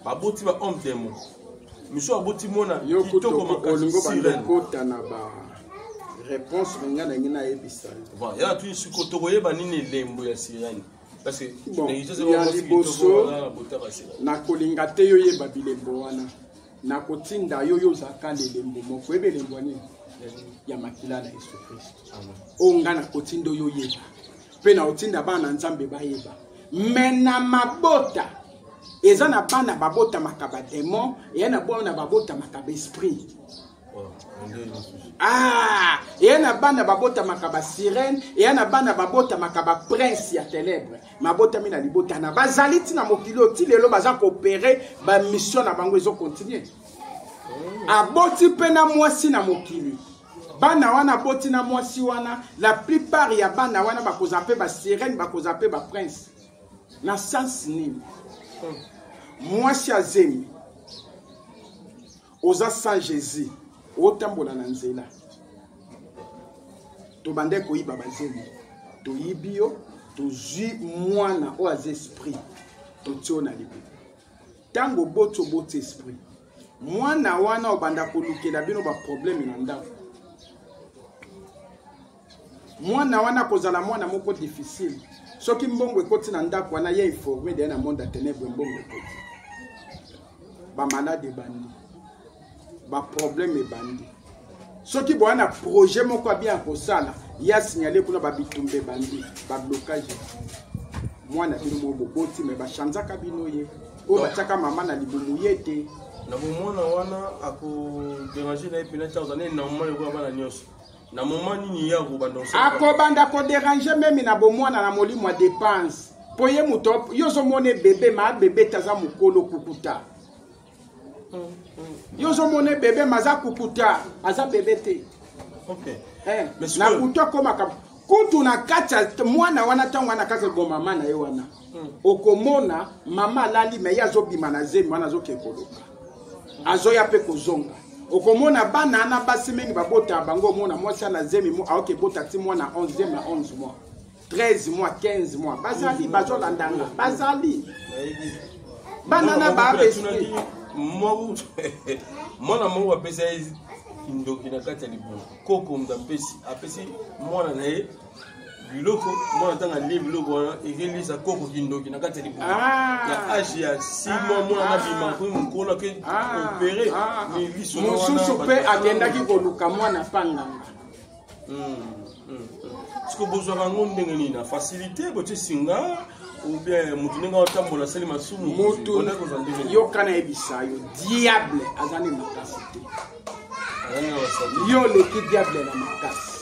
baboti ba homme démon, mosusu aboti mwana kitoko makasi sirène. Kota na ba réponse me ngai nangi nayebisa yo. Yana tuni siko tokoyeba nini elembo ya sirène, parce que bon, ya liboso nakolinga te yo yeba bilembo wana, nakotinda yo yo ozalaka na elembo moko. Oyeba elembo ya nini? Ya makila na Yesu Kristo. Oyo ngai nakotinda oyo oyeba, mpe nakotinda bana na Nzambe bayeba. Me na mabota eza na bana babotamaka bademon, eya na bana babotamaka baesprit. Ah, eya na bana babotamaka basirene, eya na bana babotamaka baprince ya ténèbre. Mabotami na libota na bazali ntina mokili oyo ti lelo baza koopere bamission na bango ezokontinue. Aboti mpe na mwasi na mokili, bana wana aboti na mwasi wana, la plupart ya bana wana bakozala mpe basirene, bakozala mpe baprince. Na sens nini? Mwasi azemi, oza sans Jésus, otambola na nzela, tobandaki koyiba bazemi, toyibi yo, tozwi mwana oyo aza esprit, totie yo na libumu. Ntango oboti, oboti esprit, mwana wana obanda kolukela bino baprobleme na ndako. Mwana wana kozala mwana moko difficile. Soki mbongo ekoti na ndako wana, ye informe deya na monde ya ténèbre, mbongo ekoti, bamalade ebandi, baproblème ebandi. Soki boya na projet moko abien ya kosala, ye asignale kuna, babitumba ebandi, bablocage. Mwana bino moko boboti, me bachanzaka bino ye oyo batiaka mama na libumu ye te. Na bomwana wana akoderange na ye mpena ntango azali normal lokola bana nyonso. Na moment nini ye akobanda kosala? Akobanda koderange meme na bomwana na molimo ya dépense, mpo ye moto yo ozomona ebebe ma bebe te, aza mokolo kukuta. Yo ozomona ebebe ma aza kukuta, aza bebe te. Na kutu akomaka kutu na kati ya mwana wana, ntango wana kaka mama na ye wana, okomona mama alali, me ye azobima na zemi wana, azoke koloka, azoya mpe kozonga. Okomona bana na basi mingi babota bango, omona mwasi ana zemi aoke bota ti mwana 11 zemi ya 11 mois, 13 mois, 15 mois, bazali bazolandanga, bazali bana na ba esprit. Mwana moko apesa ye kindoki na kati ya libumu, koko moto apesi apesi mwana na ye biloko, mwana ntango alie biloko wana ekelisa koko kindoki na kati ya libumu na age ya 6 mois, mwana nabima komi mokolo ake opere liso. Mosusu mpe akendaki koluka mwana panganga. Siko bozwaka yango ndenge nini? Na facilité botie singa Ou bien motu ndenge aotambola asali masumu? Motu yoka nayebisa yo, diable aza nde makasi te. Yo oleki diable na makasi.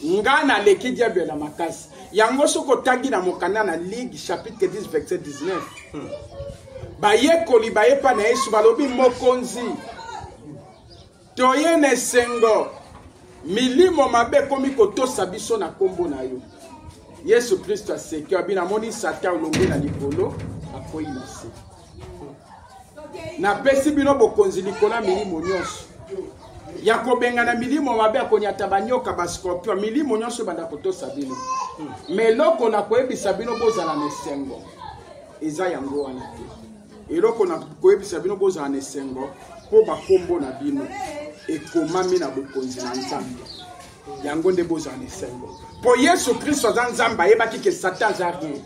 Nga naleki diable na makasi. Yango soki otangi na mokanda na Ligue chapitre 10 verset 19, bayekoli bayepa na Yesu, balobi: "Mokonzi, toye na esengo, milimo mabe ekomi kotosa biso na nkombo na yo." Yesu Kristo aseki, abi: "Namoni Satan olongwe na likolo, akwei na se. Napesi bino bokonzi likolo ya milimo nyonso, ya kobengana milimo mabe, akonyata banyoka, bascorpion, milimo nyonso ebanda kotosa bino. Me eloko na koyebisa bino, bozala na esengo, eza yango wana te. Eloko na koyebisa bino, bozala na esengo mpo bakombo na bino ekomami na bokonzi na Nzambe. Yango nde bozala na esengo, mpo Yesu Kristo aza Nzambe, ayebaki ke Satan aza rien.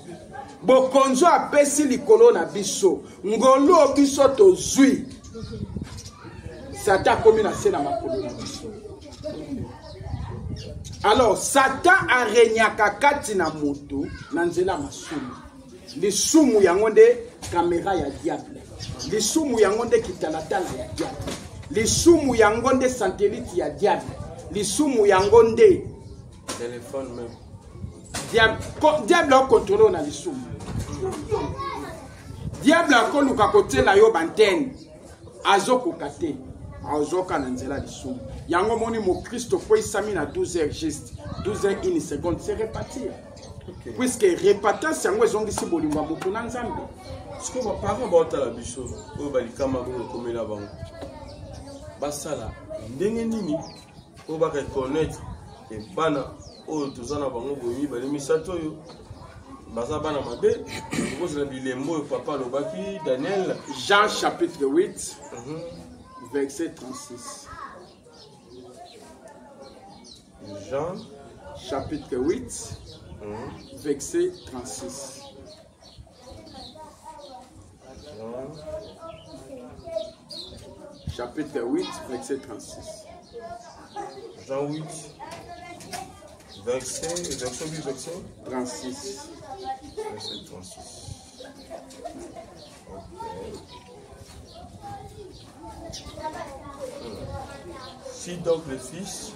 Bokonzi oyo apesi likolo na biso, ngolu oyo biso tozwi, Satan akomi na se na makolo na biso. Alors Satan aregnaka kati na moto na nzela ya masumu. Lisumu yango nde kamera ya diable, lisumu yango nde kitalatala ya diable, lisumu yango nde satelite ya diable, lisumu yango nde téléphone même. Diable akontrole na lisumu. Diable akoluka kotiela yo bantene, azokoka te, azoka na nzela lisumu. Yango moni mokristo kweyisami na 12 heures juste, 12 heures 1 seconde, se repartir, okay. Puisque repentance yango ezongisi bolingo ya moto na Nzambe. Sikoyo baparent baotala biso oyo balikama bongo ekomela bango, basala ndenge nini oyo bareconnaitre ke bana oyo toza na bango boye, mibale, misato, oyo baza bana mabe? Okozela bilembo oyo papa alobaki, Daniel. Jean chapitre 8, verset 36. Jean chapitre 8, verset 36. Jean chapitre 8 verset 36. Jean 8 verset 8 verset 36. Verset 36. Ok. Si donc le Fils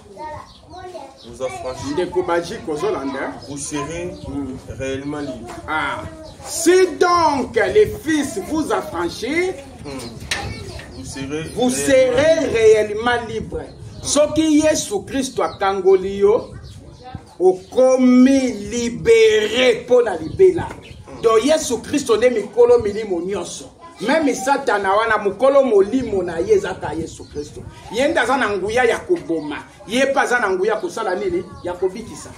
vous affranchit, Ndeko Baji, kozolanda. vous serez réellement libre. Ah. Si donc le Fils vous affranchit, Vous serez vous serez réellement libre. Soki Yesu Kristo akangoli yo, okomi libéré mpo na libela. Donc Yesu Kristo nde mikolo milimo nyonso. Même Satana wana, mokolo molimo na ye ezaka Yesu Kristo. Ye nde aza na nguya ya koboma, ye mpe aza na nguya ya kosala nini? Ya kobikisa.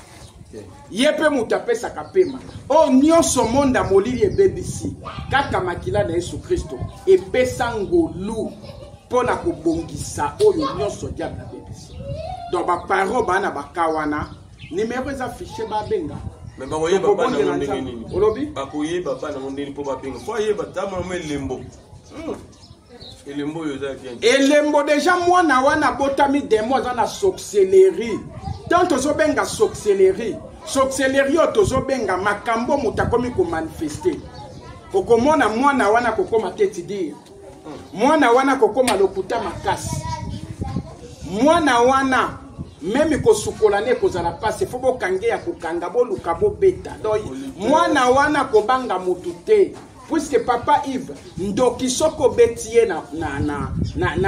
Ye mpe moto apesaka pema. Oyo nyonso monda molili ebebisi, kaka makila na Yesu Kristo epesa ngolu mpo na kobongisa oyo nyonso diable abebisi. Donc baparent baa na baka wana, nimero eza fiche, babenga. Mais bakoyeba bana yango ndenge nini? Olobi? Bakoyeba bana yango ndenge mpo babenga? Fo ayeba ntango elembo. Elembo oyo eza bien. Elembo deja, mwana wana abotami demo, aza na sorcellerie. Tant tozobenga sorcellerie, sorcellerie oyo tozobenga makambo moto akomi komanifeste, okomona mwana wana kokoma tête-dure, mwana wana kokoma lokuta makasi, mwana wana même kosukola nde ekozala mpasi, fo bokange ya kokanga, boluka bobeta. Donc mwana wana kobanga motu te, puisque papa Yves, ndoki soki obeti ye na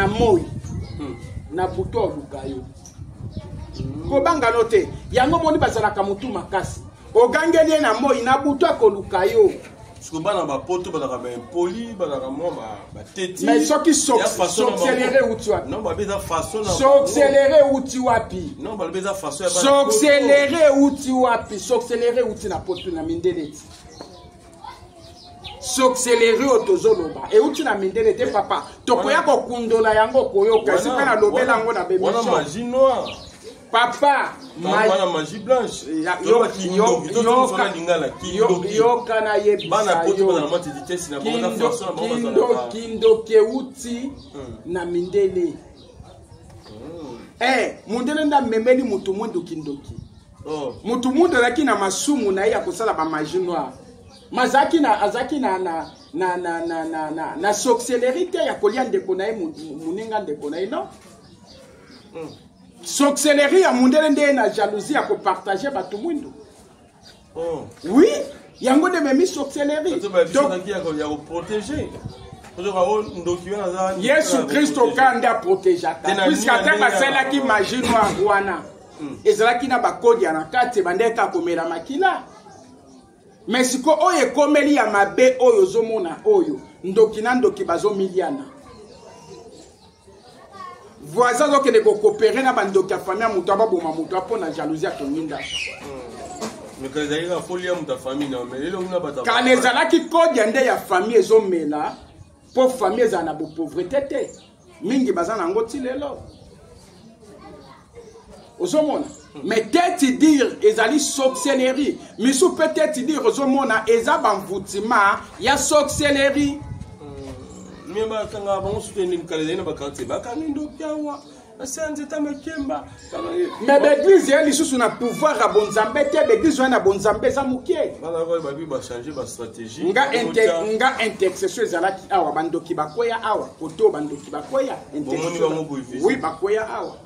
moi, na butu oluka yo. Kobanga no te. Yango moni bazalaka motu makasi, ogangeli ye na moi, na butu akoluka yo. Siko bana bapoto bazalaka baimpoli, bazalaka mwa bateti. Mais soki sorcellerie euti wapi? Non, babe eza façon na Sorcellerie euti wapi? Non, balobi eza façon ya Sorcellerie euti wapi? Sorcellerie euti na poto, na mindele ti. Sorcellerie oyo tozoloba euti na mindele te, papa. Tokoya kokundola yango, koyoka esika nalobela yango na Wana bemission. Magie noire. Papa, wana magie blanche. Lingala kindoki. Yoka, nayebisa. Bana poto bazala matiti tesi na bango, eza façon na bango bazalaka. Kindoki euti na mindele. Mundele nde amemeli motu mwindu kindoki. Oh. Moto mwindu azalaki na masumu na ye ya kosala ba magie noire. Mais azalaki na azalaki na na na na na na na, na sorcellerie te ya kolia ndeko na ye moninga ndeko na ye non. Sorcellerie ya mundele nde ye na jalousie ya kopartage bato mwindu. Oh. Oui, yango nde ememi sorcellerie. Donc ya koprotéger. Yesu Kristo kaka nde aprotegeaka puisque ata basalelaki magie noire wana ezalaki na bakodia na kati ebandaki kaka komela makila. Mais siko oyo ekomeli ya mabe oyo ozomona oyo ndoki na ndoki bazomiliana. Voisin azokende kokopere na bandoki ya famille ya moto ababoma moto mpo na jalousie atongi ndako. Kala ezalaki kodia nde ya famille ezomela mpo famille ezala na bopauvreté te, mingi baza na yango ti lelo ozomona. Mais tete dire ezali sorcellerie, misu mpe tete dire ozomona eza bamvutima ya sorcellerie. Me bakanga bango suki ndenge kala ezali na bakartier bakangi ndoki awa base nzeta makemba. Mais baeglise ya lisusu na pouvoir ya bonzambe te, baeglise wana na bonzambe eza moke. Babi bachange bastratégie. Nga nga intercession ezalaki awa, bandoki bakweya awa, koto bandoki bakweya. Oui, bakweya awa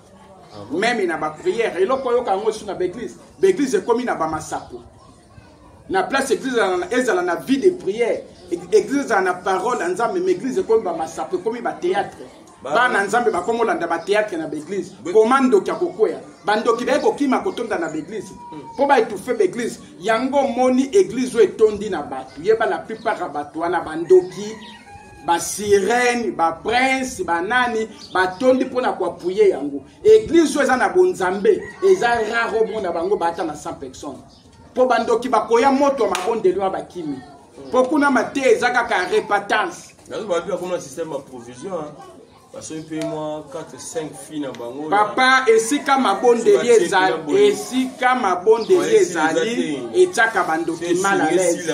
meme na baprière. Eloko oyoka yango lisusu na baeglise, baeglise ekomi na bamasapo na place église ezala na vie de prière, église ezala na parole ya Nzambe, mais église ekomi bamasapo, ekomi bathéâtre. Bana Nzambe bakomi olanda bathéâtre na baeglise. Koma ndoki akokwea, bandoki baye kokima kotonda na baeglise mpo baétouffe baeglise. Yango omoni église oyo etondi na bato, yeba la plupart ya bato wana bandoki, basirene, baprince, banani batondi mpona koapuye yango. Église oyo eza na bonzambe eza rare omona bango baata na 100 personnes, mpo bandoki bakoya moto ya mabondeli wana bakimi, mpo kuna mateya eza kaka repentance. Babi bakoma système ya provision, basoki mpe mwa 4 5 filles na bango. Papa, esika mabondeli ezali, esika mabondeli ezali etiaka bandoki mal à l'aise.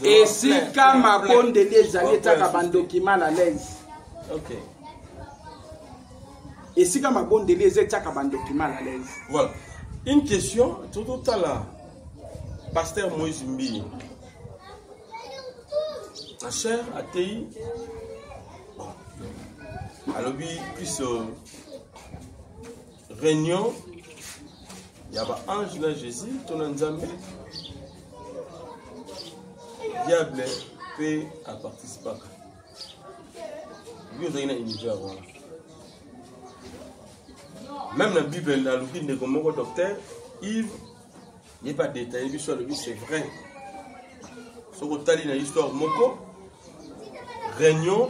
Esika mabondeli ezali etiaka bandoki mal à l'aise. Esika mabondeli eza etiaka bandoki mal à l'aise. Voilà une question. Tototala pasteur Moïse Mbiye na chair atei, bon, alobi plus réunion ya baange na Jésus to na Nzambe, diable mpe aparticipaka. Yo ozalaki na univers wana, même na Bible naluki ndeko moko, docteur Yves, ye mpe adetaille biso, alobi c'est vrai, soki otali na histoire moko, réunion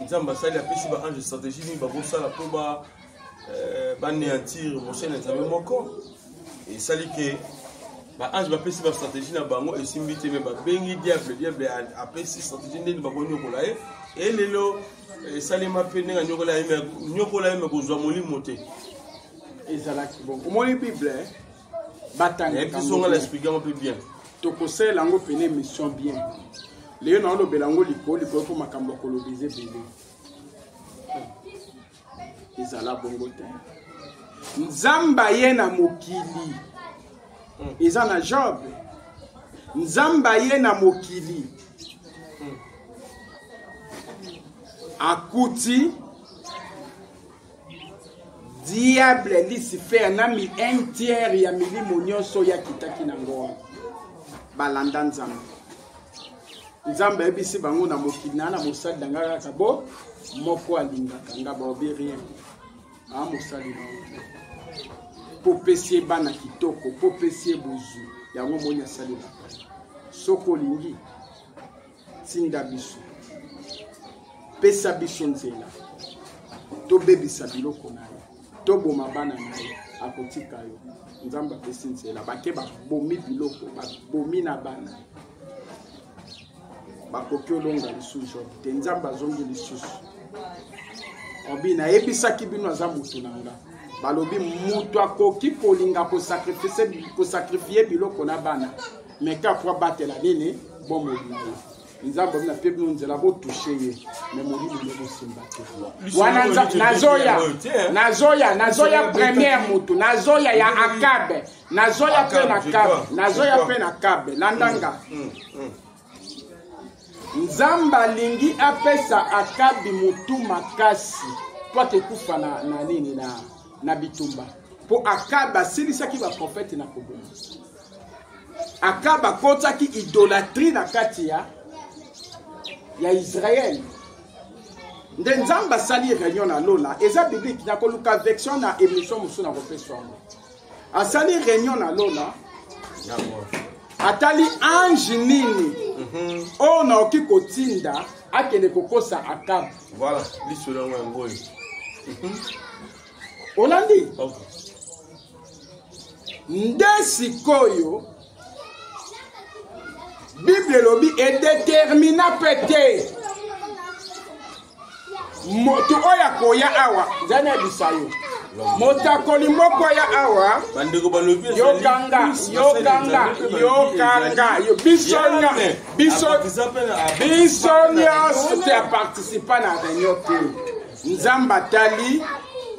Nzambe asali, apesi baange stratégie nini bakosala mpo banéantir mosali na Nzambe moko. Esali ke baange bapesi bastratégie na bango, esimbi te, me babengi diable, diable apesi stratégie ndeni bakonyokola ye. E lelo esalema mpe ndenge anyokola ye, nyokola ye me kozwa molimo te. Ezalaki bon, omoni Bible. Batanga na explique yango mpe bien. Tokosalela yango pene émission bien. Lelo naolobela yango likolo likolo mpo makambo ya koloba eza ebele. Ezala bongo te. Nzambe aye na mokili, eza na Job. Nzambe aye na mokili, akuti diable Lucifer na mi un tiers ya milimo nyonso oyo akitaki nango wana balanda Nzambe. Nzambe ayebisi bango: na mokili na na mosali na nga kaka bo moko alingaka nga. Baobi rien, aa mosali na yo mpo pesi ye bana kitoko, mpo pesi ye bozwi. Yango moni asalelaka. Soki olingi, tinda biso, pesa biso nzela tobebisa biloko na ye, toboma bana na ye, akotika yo. Nzambe apesi nzela, bake babomi biloko, babomi na bana. Bakoki olonga lisusu Job te. Nzambe azongi lisusu, obi nayebisaki bino aza motu na nga. Balobi moto akoki kolinga kosakrifie biloko na bana, me ka po abatela nini bomoi na ye. Nzambe abi napie bino nzela botouche ye me molimo nde bosimba te. Wana nazoya nazoya nazoya première motu nazoya ya Akabe, nazoya mpe na Kabe, nazoya mpe na Kabe. Landanga, Nzambe alingi apesa Akabi motu makasi mpo ate kufa na, na nini na, na bitumba, mpo Akabe asilisaki baprofete na koboma. Akab akotaki idolatrie na kati ya ya Israël. Nde Nzambe asali réunion na lola, eza biblique, nakoluka version na émission mosusu nakopesa yango. Asali réunion na lola, atali ange nini oyo nakoki kotinda akende kokosa Akab. Voilà, lisolo yango yango oyo. Olandi? Okay. Nde sikoyo Bible elobi edetermina mpe te moto oyo akoya awa. Nzambe nayebisa yo, motakoli moko aya awa, bandeko balobi yokanga yokanga yokanga yo biso biso biso nyonso te aparticipa na réunion te. Nzambe atali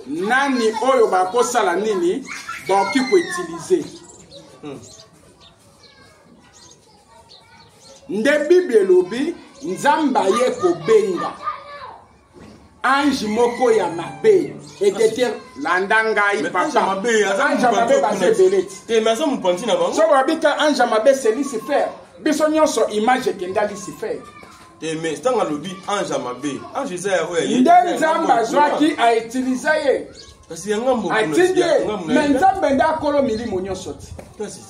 nani oyo bakosala nini, bakoki koutilize. Nde Bible elobi Nzambe aye kobenga ange moko ya mabe edeter. Landa ngai papa, ange ya mabe baza ebele te, mais aza mopanzi na bango. So babika ange ya mabe c'est Lucifer, biso nyonso image ekenda Lucifer te. Mais ntango alobi ange ya mabe, ange eza ya oyo nde Nzambe azwaki autilize ye, kasi ya ngambo atindi ye. Mais Nzambe nde akolo milimo nyonso ti kasi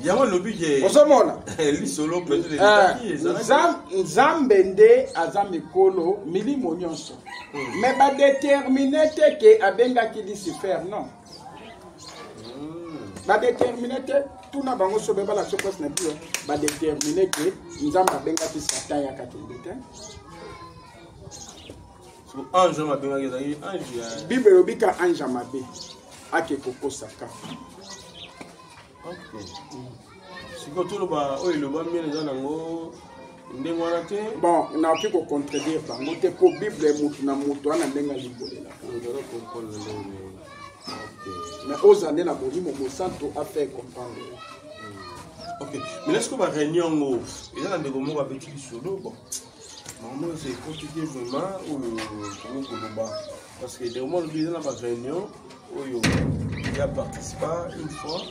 yango elobi ke ozomona lisolo peut-être Nzambe nde aza mikolo milimo nyonso, mais badetermine te ke abengaki Lucifer, non, badetermine te. Tuna bango so bebala so place na biso badetermine ke Nzambe abengaki Satan yaka kende te. Ange oyo abengaki ezalaki ange ya Bible elobi ka ange ya mabe ake kokosaka. Ok, sikoyo toloba oyo elobami eza nango ndenge wana te. Bon, nakoki kocontredire bango te mpo Bible motu na moto wana ndenge alimbolelaka, mais oza nde na Molimo Mosantu afaire comprendre. Ok, mais est-ce que baréunion yango eza na ndeko moko abeti lisolo? Bon, maman, c'est compliqué vraiment oyo tokoki koloba, parce que ndeko moko alobi eza na baréunion oyo ya participa une fois,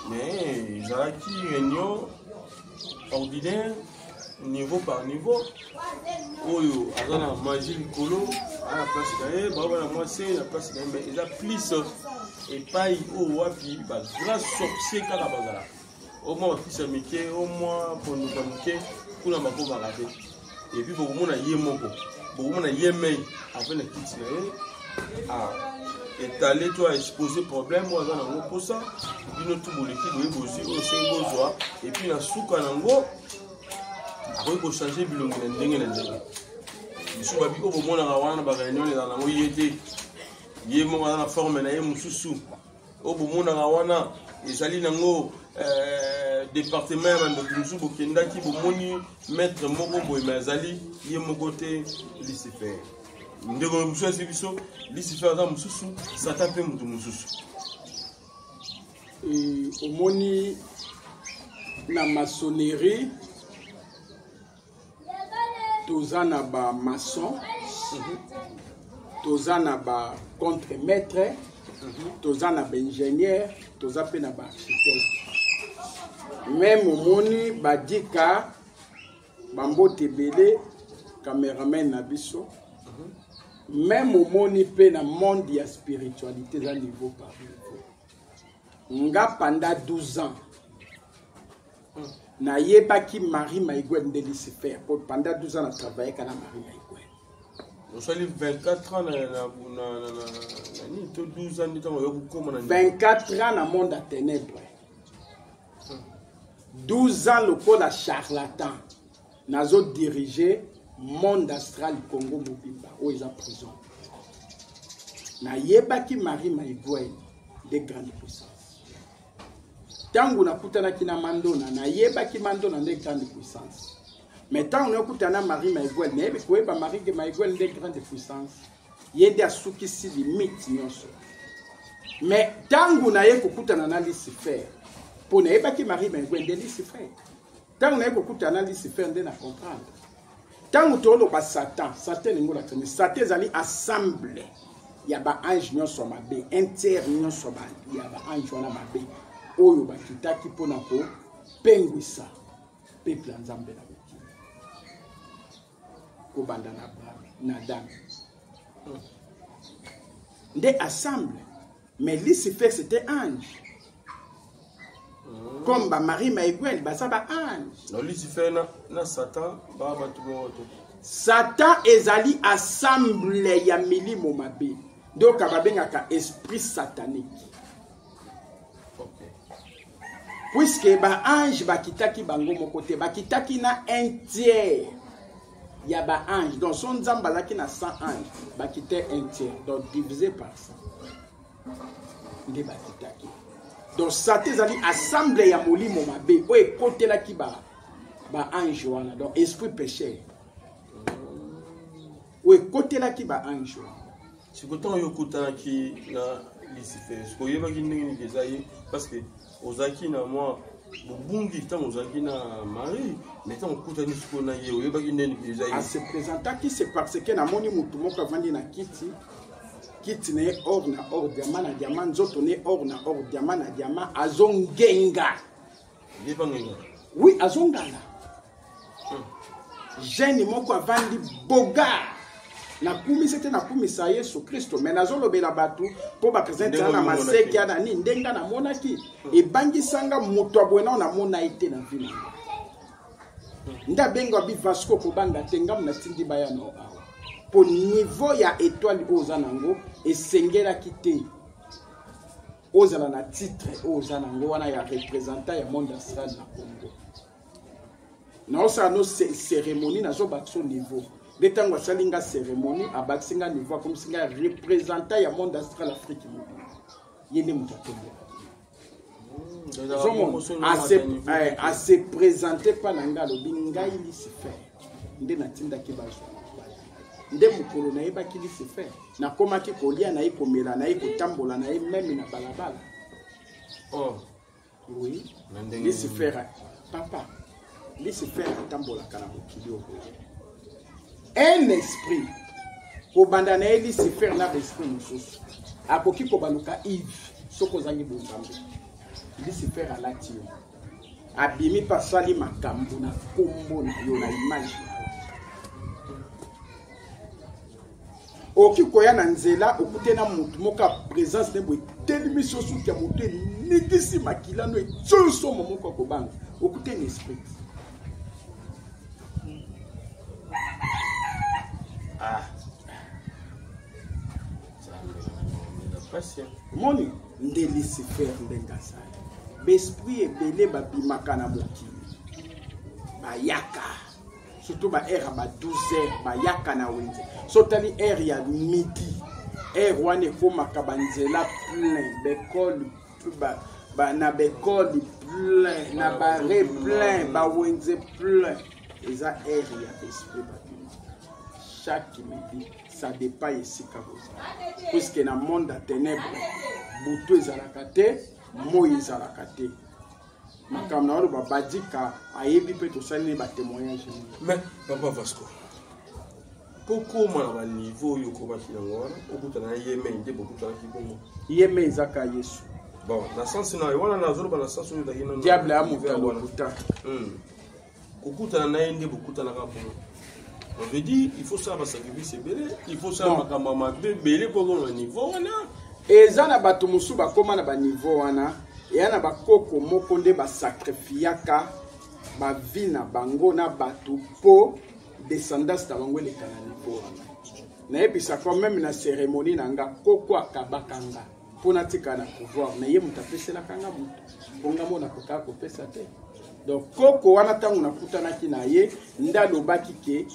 mais ezalaki réunion ordinaire, niveau par niveau. Oyo aza na magie likolo, aza na place na ye, bao bana mwasi na place na ye, mais eza plus epai oyo wapi bagrand sorcier kaka bazalaka, o mwa bakisa mike, o mwa ponduka moke kuna bakomaka te. Et puis bokomona ye moko, bokomona ye mei afin na kiti na ye étalé to aexpose problème oyo aza nango, mposa bino tu boleki boye bozwi oyo soki bozwa. Et puis na suka nango akoki kochange bilongi na ndenge na ndenge. Biso babi oyo bomonaka wana na baréunion ezala nango ye te, ye moko aza na forme na ye mosusu. Oyo bomonaka wana ezali nango département ya bandoki mosusu bokendaki, bomoni maître moko boye, me azali ye moko te Lucifer. Ndeko mosusu asi biso Lucifer aza mosusu, Satan mpe moto mosusu. Omoni na maçonnerie toza na bamaçon, toza na ba contre maître, toza na baingénieur, toza mpe na baarchitecte. Même omoni badika bambote ebele, cameraman na biso, même omoni mpe na monde ya spiritualité eza niveau par niveau. Nga pendant 12 ans nayebaki Marie Maigwel nde Lucifer, po pendant 12 ans na travaillaka na Marie Maigwel. Osali 24 ans na nini to 12 ans nde ntango oyo kokóma na 24 ans na monde ya ténèbre, 12 ans lokola charlatan nazodirige monde astral Congo mobimba oyo eza prison. Nayebaki Marie Maigwel de grande puissance. Ntango nakutanaki na Mandona, nayebaki Mandona nde grande puissance. Mais ntango nakutana na Marie Maiguel, nayebi koyeba Marie Maiguel nde grande puissance. Ye nde asukisi limite nyonso. Mais ntango naye kokutana na Lucifer, mpo nayebaki Marie Maiguel nde Lucifer. Ntango naye kokutana na Lucifer nde na comprendre. Ntango toloba Satan, Satan elingi kolakisa nini? Satan ezali ensemble ya baange nyonso ya mabe, un tiers nyonso ya baange wana mabe oyo bakitaki mpo na kopengwisa peuple ya Nzambe na mokili, kobanda na Abraham na Adam nde ensemble. Mais Lucifer c'était ange. Comme ba Marie Maiguel baza ba ange. Non, Lucifer na, na Satan ba bato moko te. Satan ezali assemble ya milimo mabe. Donc babengaka esprit satanique. Okay. Puisque ba ange bakitaki bango moko te, bakitaki na un tiers ya ba ange. Donc son Nzambe azalaki na 100 ange, bakite un tiers, donc divisé par 100. Nde bakitaki. Donc Satan ezali assemble ya molimo mabe oyo ekotelaki ba ba ange wana, donc esprit pécheur. Oyo ekotelaki ba ange wana. Sikoyo ntango yo okutanaki na Lucifer, sikoyo oyebaki ndenge nini eza ye, parce que ozalaki na mwa bobungi ntango ozalaki na Marie, mais ntango okutani sikoyo na ye, oyebaki ndenge nini eza ye? Ase présentaki, c'est parce que namoni motu moko avandi na kiti, kiti na ye or na or, diamant na diamant, nzoto na ye or na or, diamant na diamant, azongenga. Ye mpe angenga? Oui, azongala. Jeune moko avandi bogar. Nakumisa te, nakumisa Yesu Kristo, mais nazolobela bato mpo bapresente na maseki ya nani, ndenge namonaki ebangisanga moto ya boye nao namona ye te na vie na nga. Nde abenga bi Vasco, kobanga te, ngambo natindi baya no awa mpo niveau ya étoile oyo oza nango esengelaki te ozala na titre oyo oza nango wana ya représentant ya monde astral na Congo. Naosala no cérémonie, nazobakisa niveau. Nde ntango asali nga cérémonie, abakisi nga niveau, akomisi nga représentant ya monde astral Afrique mobimba. Ye nde moto atombolaki. Ase présente mpa na nga, alobi ngai Lucifer nde natindaki bazwa nde mokolo nayebaki Lucifer, nakomaki kolia na ye, komela na ye, kotambola na ye meme na balabala. Oh. Oui. Lucifer, papa, Lucifer atambolaka na mokili oyo. Un esprit kobanda na ye Lucifer na esprit mosusu akoki kobaluka Yves soki ozangi bonzambe. Lucifer alati yo, abimi mpe asali makambo na kombo na yo, na image na yo. Okoki koya na nzela okute na motu moko ya présence ne boye etelemisi yo suki ya motu eningisi makila no etio somo moko ya kobanga, okute na esprit. Ah. Moni nde Lucifer ndenge azali. Baesprit ebele babimaka na mokili, bayaka surtout ba heure ya ba 12 heures, bayaka na wenze. So otali heure ya midi, heure wana ekomaka banzela plein, baekole ba, na baekole plein, na bare plein, bawenze plein. Eza heure ya esprit babimaka chaque midi, ça dépend esika bozala, puisque na monde ya ténèbre butu ezalaka te, moi ezalaka te. Makambo na oloba badika ayebi mpe tosali ne batémoignage. Mais papa Vasco, mpo koma na baniveau oyo okomaki yango wana, okutana na ye mei nde bokutanaki bongo? Ye mei ezaka Yesu. Bon, na sens na wana nazoloba na sens oyo ezalaki nano diable ya moto ya lokuta. Kokutana na ye nde bokutanaka bongo. On veut dire, il faut ça basacrifice ebele, il faut ça makambo mabe ebele mpo okoma na niveau wana. Eza na bato mosusu bakóma na baniveau wana, eya na bakoko moko nde basacrifiaka bavi na bango na bato mpo descendance na bango eleka na niveau wana. Nayebisaka meme na cérémonie na nga, koko akabaka nga mpo natika na pouvoir, mais ye moto apeselaka nga moto mpo nga mona kokaka kopesa te. Donc koko wana ntango nakutanaki na ye nde alobaki ke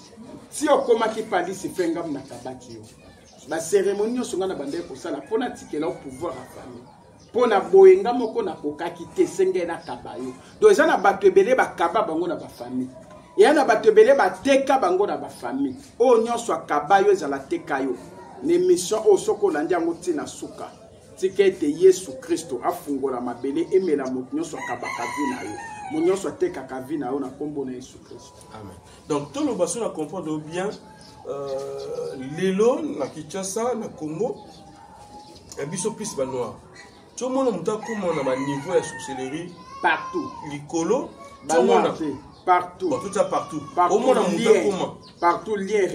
ti okomaki pa Lucifer nga nakabaki yo. Ba cérémonie nyonso nga na bandaki kosala mpo natikela yo pouvoir ya famille. Mpo na boye nga moko nakokaki te, esengeli nakaba yo. Donc eza na bato ebele bakaba bango na bafamille, eya na bato ebele bateka bango na bafamille. Oyo nyonso akaba yo, ezala teka yo. Na émission oyo, soki olandi yango ntina suka, tika ete Yesu Kristo afungola mabele emela moto nyonso akabaka vi na yo, moto nyonso atekaka vi na yo, na nkombo na Yesu Kristo. Amen. Donc toloba so na comprendre bien, lelo na Kinshasa, na Congo ya biso, plus banoir, tiomona moto akóma na baniveau ya sorcellerie. Partout. Likolo. Tiomona partout. Bon, tout ça partout. Omona moto akóma partout, lien.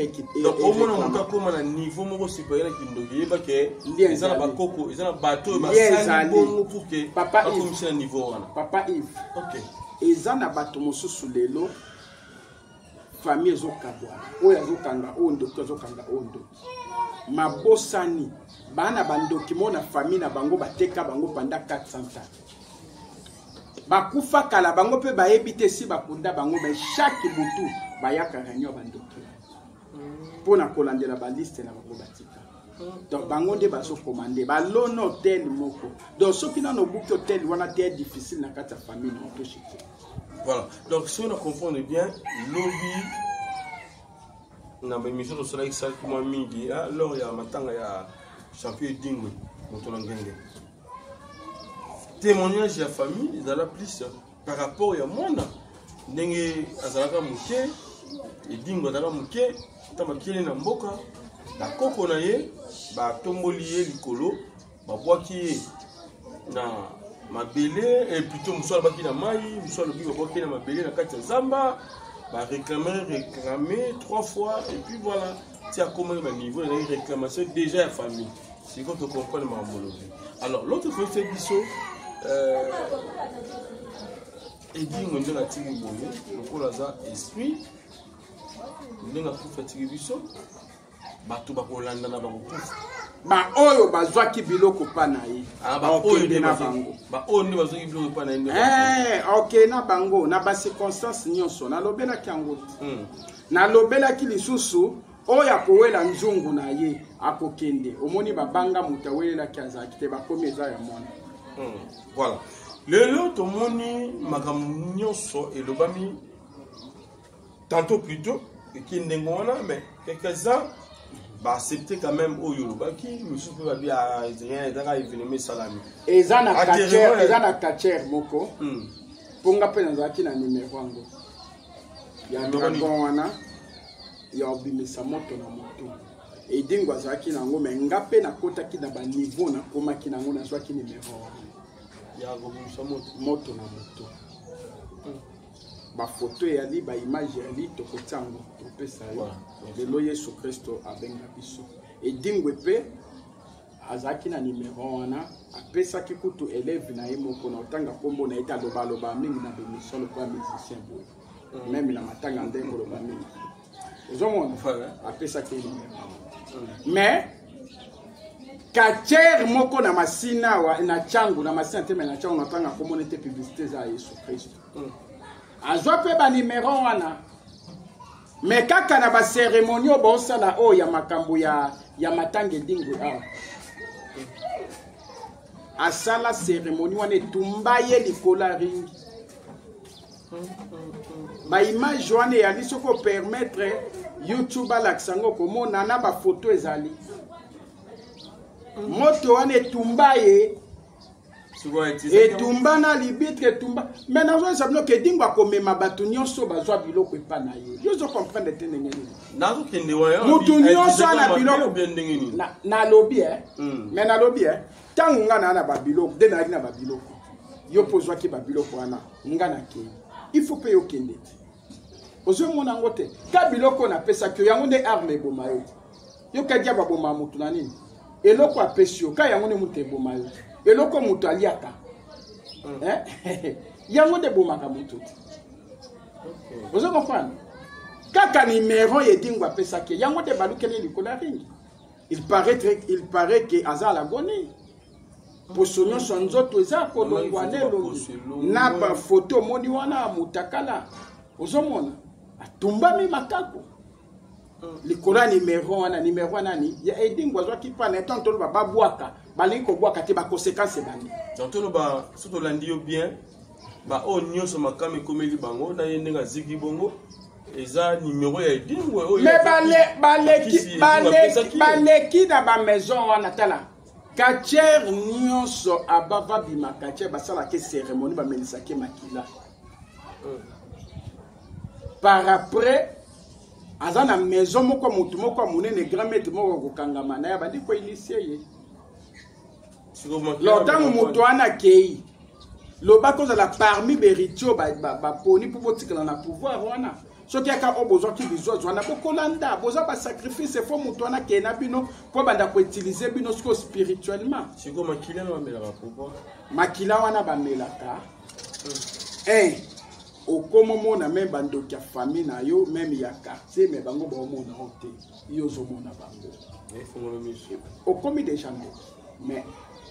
Donc omona moto akóma na niveau moko supérieur na kindoki, yeba ke eza na bakoko, eza na bato oyo basali bongo pour ke bakomisa na niveau wana. Papa Yves, ok. Eza na bato mosusu lelo, famille ezokabwana, oyo azokanga oyo ndoki, azokanga oyo ndoki, mabosani bana bandoki mo na famille na bango, bateka bango pendant 400 ans, bakufa kala, bango mpe bayebi te si bakunda bango. Mais chaque butu bayaka réunion bandoki mpo na kolandela baliste na bango batika. Donc bango nde bazokomande, balona autel moko. Donc soki nano obuki autel wana te, difficile na kati ya famille na otoshi te. Voilà. Donc si on a comprendre bien, lobi na baémission tosalaki, salaki mwa mingi lors ya matanga ya champion Edingwe, moto na ngenge, témoignage ya famille ezala plus par rapport ya mwana, ndenge azalaka moke. Edingwe azalaka moke ntango bakeli na mboka, bakoko na ye batomboli ye likolo, babwaki ye na mabele, et plutôt mosu alobaki na mai, mosu alobi babwaki ye na mabele na kati ya zamba. Baréclame, réclame trois fois et puis voilà, ti akomaki baniveau, ezalaki réclamation déjà ya famille. Sikoyo tocomprendre makambo olobi. Alors l'autre fois fe biso Edingwe, ndenge atiki boye, lokola aza esprit, ndenge akufi atiki biso, bato bakolandana, bakokufa. Baoyo bazwaki biloko mpa na ye. Bakende na bango. Baoyo nde bazwaki biloko mpa na ye nde. Ok, na bango na bacirconstance nyonso nalobelaki yango te. Nalobelaki lisusu, oyo akowela nzungu na ye akokende. Omoni, babanga moto awelelaki azalaki te, bakomi eza ya mwana. Voilà, lelo tomoni makambo nyonso elobami tantôt plutôt eki ndenge wana, mais quelques-uns baaccepte quand même oyo olobaki, misusu mpe babi rien, ezaka événement esalami. Eza na catcheur, eza na catcheur moko, mpo nga mpe nazalaki na numero yango ya dragon wana ya obimisa moto na moto. Edingo azalaki nango, mais nga mpe nakotaki na baniveau, nakomaki nango, nazwaki numero wana. Ya kobimisa moto. Moto na moto. Bafoto eyali, baimage eyali, tokotia yango, topesa yo. Lelo Yesu Kristo abenga biso. Edingwe mpe azalaki na numero wana, apesaki kutu élève na ye moko, na otanga nkombo na ye te, alobaloba mingi na bémission lokola musicien boye, même na matanga nde koloba mingi, ozomona. Apesaki ye numero, mais catcheur moko na Masina awa, na Tshangu, na Masina te, mais na Tshangu, natanga komona ete publicité eza ya Yesu Kristo, azwa mpe banimero wana, mais kaka na bacérémonie oyo baosala, oyo ya makambo ya matanga Edingwe awa, asala cérémonie wana, etumba ye likolo ya ring. Baimage wana eyali, soki opermettre YouTube alakisa yango, komona na bafoto ezali, moto wana etumba ye, etumba na libitre, etumba. Mais nazoyesa bino ke Edingo akomema bato nyonso bazwa biloko epa na ye. Yo ozocomprendre te ndenge nini? Nazokende wana. Mutu nyonso ana biloko. Ndenge nini? Nalobi e, mais nalobi e, ntango nga naa na babiloko nde nayaki na babiloko, yo mpo ozwaki babiloko wana, nga nakei, il faut mpe yokende te. Ozomona yango te, ka biloko napesaki yo, yango nde arme eboma yo te. Yo ka diable aboma motu na nini? Eloko apesi yo ka, yango nde moto eboma yo. Eloko moto aliaka, yango nde ebomaka motu te. Ozo comprendre? Kaka nimero Edingo apesaki, yango nde balukeli likolo ya ringi. Il paraît ke aza à l'agonie, poso nyonso ya nzoto eza kolongwa na elongi, na bafoto omoni wana, motakala, ozomona atumbami makako. Likolo ya nimero wana, nimero wana nani ya Edingo azwaki pana etant toloba babwaka, balingi kobwaka te, baconséquence ebandi. Donc toloba, soki tolandi yo bien, baoyo nyonso makama ekomeli bango na ye ndenge aziki bongo, eza nimero ya Edingo oyo. Mais baleki baleki na bamaison wana. Tala, catcheur nyonso abava bima catcheur, basalaki cérémonie, bamelisaki makila. Par après aza na maison moko, motu moko ya monene, grand maître moko akokangama na ye, abandi koinitie ye. Lo ntango moto wana akei, lobaki ozala parmi beritier baponi mpo botikala na pouvoir wana. Soki aka oyo bozwaki bizwazwa wana, bokolanda, boza basacrifice. Fo moto wana akei na bino mpo banda koutiliser bino sikoyo spirituellement. Sikoyo makila na bamelaka pourquoi? Makila wana bamelaka, un okomomona même bandoki ya famille na yo, même ya quartier, mais bango baomona yo te, yo ozomona bango. Efongolo miso. Okomi déjà ndoki, mais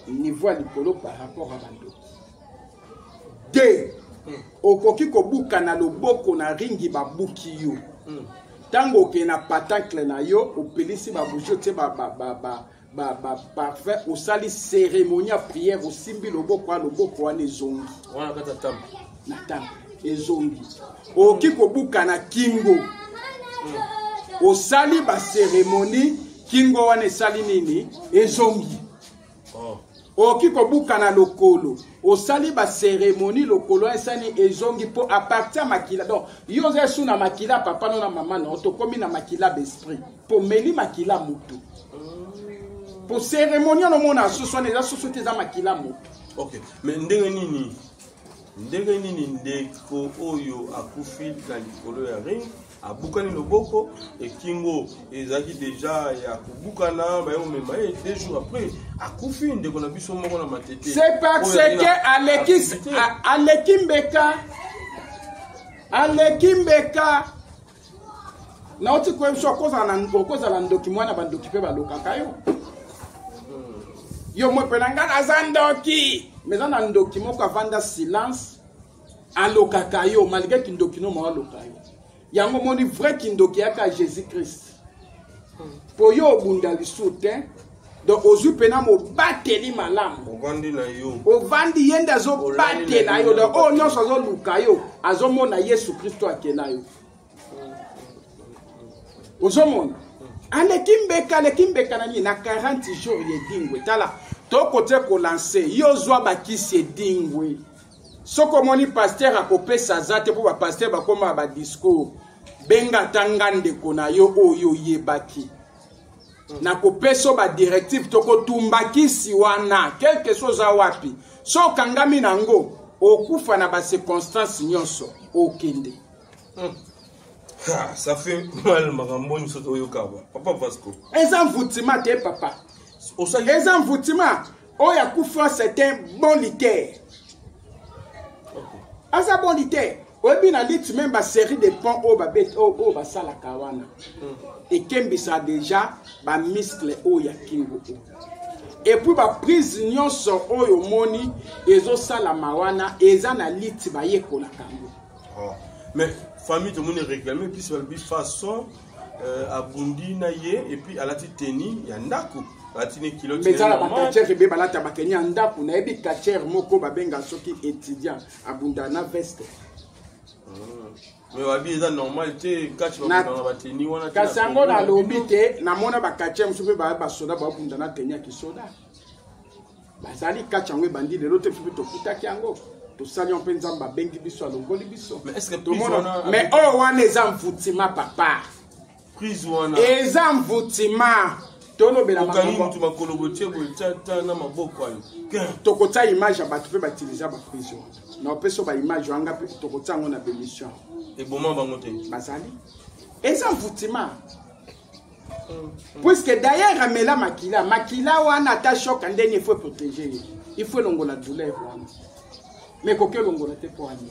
niveau ya likolo par rapport à bandoki. Deux, okoki kobuka na loboko na ringi, babuki yo. Ntango okende na patacle na yo, opelisi babougie, otie baparfum, osali cérémonie ya prière, osimbi loboko ya loboko wana, ezongi. Wana kati ya temple? Na temple, ezongi. Okoki kobuka na kingo, osali bacérémonie, kingo wana esali nini? Ezongi. Oh. Okoki kobuka na lokolo, osali bacérémonie, lokolo esani, ezongi, mpo à partir ya makila. Donc yo oza esu na makila papa no na mama na yo, tokomi na makila baesprit, mpo meli makila motu, mpo cérémonie wana omona soso wana eza soso te, eza makila motu. Ok, mais ndenge nini ndeko oyo akufi na likolo ya ring, abukani loboko, ekingo ezalaki déjà ya kobukana, baye komema ye, 2 jours après akufi, ndeko na biso moko na Matete? C'est parce que aleki mbeka, aleki mbeka. Nauti koyebi so okozala ndoki, mwana bandoki mpe balokaka yo. Yo mwe mpe na ngai naza ndoki, mais eza na ndoki moko avanda silence, alokaka yo malgré kindoki no mo aloka yo. Yango moni vrai kindoki yaka Jésus Christ, mpo yo obunda lisusu te. Donc ozwi mpena mobateli malamu. Ovandi na yo. Ovandi, ye nde azobatela yo. Donc oyo nyonso azoluka yo, azomona Yesu Kristo akela yo. Ozomona aleki mbeka, aleki mbeka na nini? Na 40 jours ya Edingwe. Tala, tokotie kolancer yo, zwa bakisi Edingwe. Soki omoni pasteur akopesa aza te, mpo bapasteur bakóma badiscours, benga ata nga ndeko na yo oyo oyebaki, nakopesa yo badirective. Tokotumba kisi wana, quelque chose oza wapi, so okangami nango, okufa na bacirconstance nyonso, okende. Ah, ça fait mal makambo nyonso toyoka ba papa Vasco. Eza mvutima te, papa. Osali. Eza mvutima. Oyo akufa, c'est un bon lutteur. Aza bon lutteur. Oyebi na lutte, même basérie de pont oyo babeti, oyo basalaka wana, ekembisa déjà bamuscle oyo ya kingo oyo. Et puis baprise nyonso oyo omoni ezosalama wana, eza na lutte, bayekolaka yango. Oh. Mais famille tomoni réclamé, puis balobi façon abundi na ye, et puis alati tenue ya ndako, alati ne culotte. Mais ezala bacatcheur ebe balata batenue ya ndako. Nayebi catcheur moko babenga soki étudiant, abunda na veste. Mais babi eza normal te, catch babundaka batenue wana te. Kasi yango nalobi te, namona bacatcheur mosusu mpe baya basoda, babunda na tenue ya kisoda. Bazali catch yango ebandi lelo te, biso mpe tokutaki yango, tosali yango mpe Nzambe abengi biso, alongoli biso. Mais est-ce que tomona? Mais oyo wana eza mvutima, papa. Prise wana. Eza mvutima, tolobela. Okangi mutu makolo, botie boye, tia ta na maboko ayo. Tokotia image ya bato mpe bautiliza baprise wana na opesa baimage wanga mpe tokotia yango na bémission. Eboma bango te. Bazali, eza mvutima, puisque d'ailleurs amela makila. Makila wana, ata choc ndeni, il faut protéger ye, il faut elongola douleur wana, mais koki elongola te mpo ani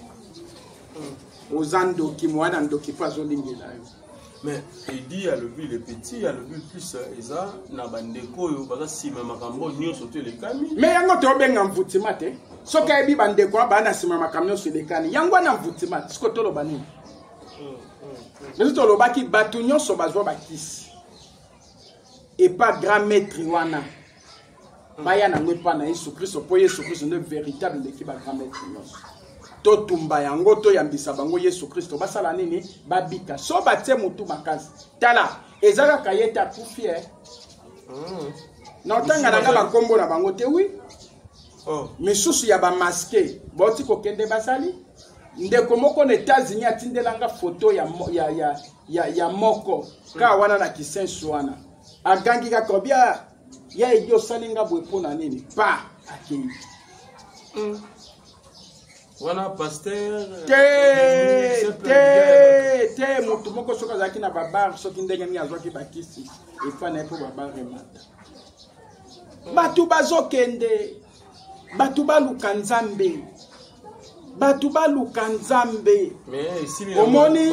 oza ndoki, mwana ndoki mpo azolingela yo. Mais Edi alobi, le petit alobi plus eza na bandeko oyo baza nsima ya makambo nyonso to elekami. Mais yango tobenga mvutima te. Soki ayebi bandeko wana baa na nsima ya makambo nyonso elekani, yango wana mvutima. Siko toloba nini? Biso tolobaki bato nyonso bazwa bakisi epa grand maître wana, baya nango epa na Yesu Kristo, mpo Yesu Kristo nde véritable leki ba grand maître nyonso. Totumba yango, toyambisa bango Yesu Kristo, basala nini? Babika. So batie motu makasi, tala, eza kaka ye te akufi e na otanga na nga bakombo na bango te. Wi, Oh. Misusu ya bamaske bauti kokende, basali ndeko moko na États-Unis atindelanga foto ya moko kaka wana na Kisensu wana, agangi kaka obia ya edi osali nga boye mpo na nini, pa akei. Wana pasteur? Te, te, te, motu moko soki azalaki na babar, soki ndenge nini, azwaki bakisi epa na ye mpo babar emata. Bato bazokende, bato baluka Nzambe, bato baluka Nzambe. Mais esili. Omoni,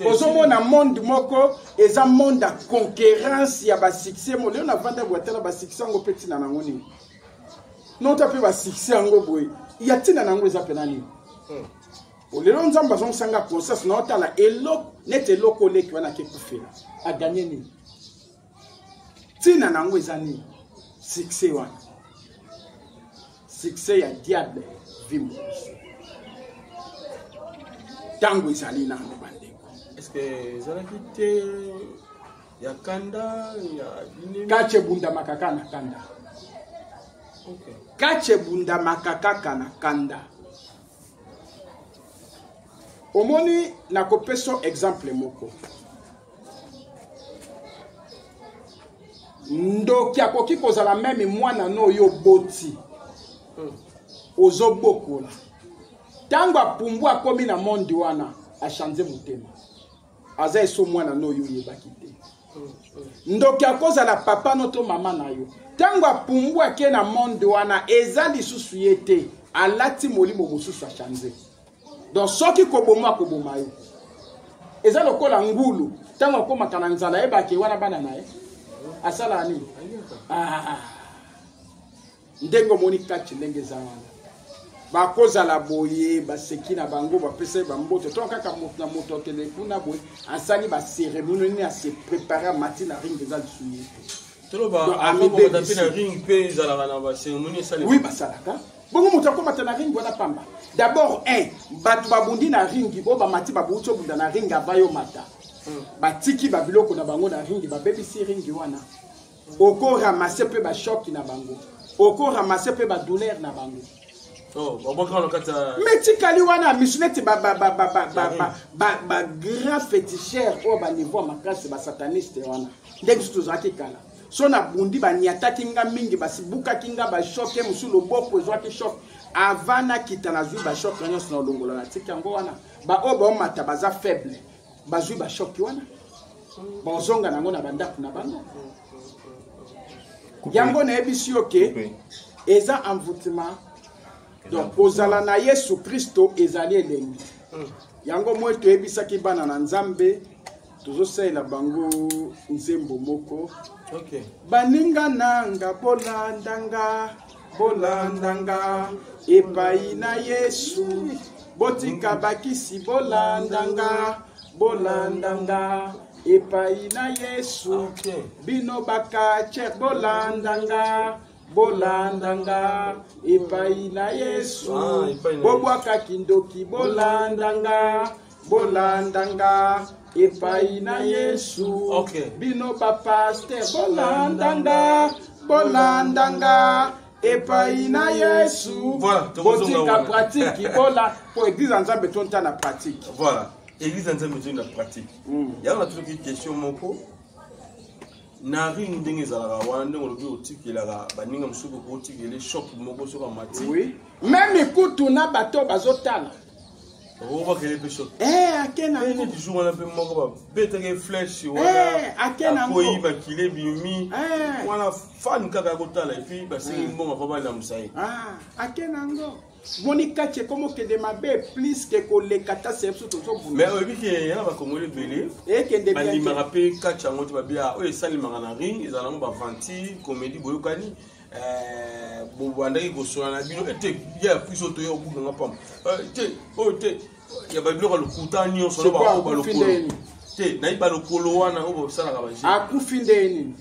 ozomona monde moko eza monde ya concurrence ya basuccès. Mo lelo navanda boye, atala basuccès yango mpe ntina nango nini? Nota mpe basuccès yango boye ya ntina nango eza mpena nini? Lelo Nzambe azongisanga conscience na otala eloko neti eloko oleki wana ake kufela, aganye nini? Ntina nango eza nini? Succès wana, succès ya diable. Vimbo ntango ezali nano, bandeko. Est ce que ezalaki te ya kanda ya binemi? Kati ebundamaka kaka na kanda. Kati ebundamaka kaka na kanda. Omoni, nakopesa exemple moko. Ndoki akoki kozala même mwana no oyo oboti, ozobokola. Ntango apumbu akomi na monde wana, achange motema, aza eso mwana no oyo oyebaki te. Ndoki akozala papa no to mama na yo. Ntango apumbu ake na monde wana, eza lisusu ye te, alati molimo mosusu, achange. Donc soki koboma, akoboma yo. Eza lokola ngulu, ntango akomaka na nzala, ayebake wana bana na ye, asalaka nini? Ah. Ndenge omoni kati ndenge eza wana, bakozala boye, baseki na bango, bapesa ye bamboto to kaka moto na moto akende kuna boye, asali bacérémonie nini, ase prépare, amati na ring, eza lisusu ye te. Toloba Donc, akomata mpe na ring mpe ezalaka na bacérémonie esalema? Oui, basalaka bongo. Moto akomata na ring wana pamba, d'abord un, bato babundi na ringi oyo bamati, babuti obunda na ringi ava yo mata, batiki babiloko na bango na ringi, babebisi ringi wana. Okoramasser mpe bachocs na bango, okoramasser mpe badouleur na bango. Oh, babwaka na kati ya Mais tikali wana misu neti bagrand féticheur oyo baniveau ya makasi, basataniste wana. Ndenge biso tozalaki kala, so nabundi, baniataki nga mingi, basibukaki nga bachocs, mosusu loboko ezwaki choc. Avant nakita, nazwi bachocs nyonso na olongola, natiki yango wana. Baoyo baomata baza faible, bazwi bachocs wana, bazonga nango na bandako na bango. Yango nayebisi yo ke eza envoûtement. Donc kozala na Yesu Kristo ezali elengi. Yango moi toyebisaki bana na Nzambe, tozosalela bango nzembo moko. Baninga nanga, bolandanga, bolandanga epai na Yesu, botika bakisi, bolandanga, bolandanga epai na Yesu. Bino bakache, bolandanga, bolandanga epai na Yesu. Ah, epai na Yesu. Bobwakaki ndoki, bolandanga, bolandanga epai na Yesu. Bino bapasteur, bolandanga, bolandanga epai na Yesu. Voilà, tokozonga Botika wana. pratique, bola po église ya Nzambe tonta na pratique. Voilà, église ya Nzambe ezongi na pratique. Yango natuloki question moko na ring, ndenge ezalaka wana, ndenge olobi otikelaka baninga mosusu, kokotikele choc moko soki amati. Oui, même kutu na bato bazotala. Okobakele mpe choc. Eh, ake na neti jour wana mpe moko babetaki flèche. Eh, ake wana nango. akoyi, makili ebimi. Eh. Wana fan kaka ya kotala, et puis basengi mbongo afa balamusa ye. Ah, ake nango. Moni kati ekoma okende mabe plus ke koleka ta se biso tozobunda. Mais oyebi ke ya na bakongoli ebele Ekende bien te. bandimaka mpe kati yango te. Babia oyo esalemaka na ring ezala yango baventure, comédie, boyokani, bobandaki kosola na bino ete ya biso toya obukanga pamba. Te, oyo te. Ya babiloko ya lokuta nyonso na Sikoyo baoyo akufi balokolo ndeni? te, nayebi balokolo wana oyo basalaka baje. Akufi nde nini?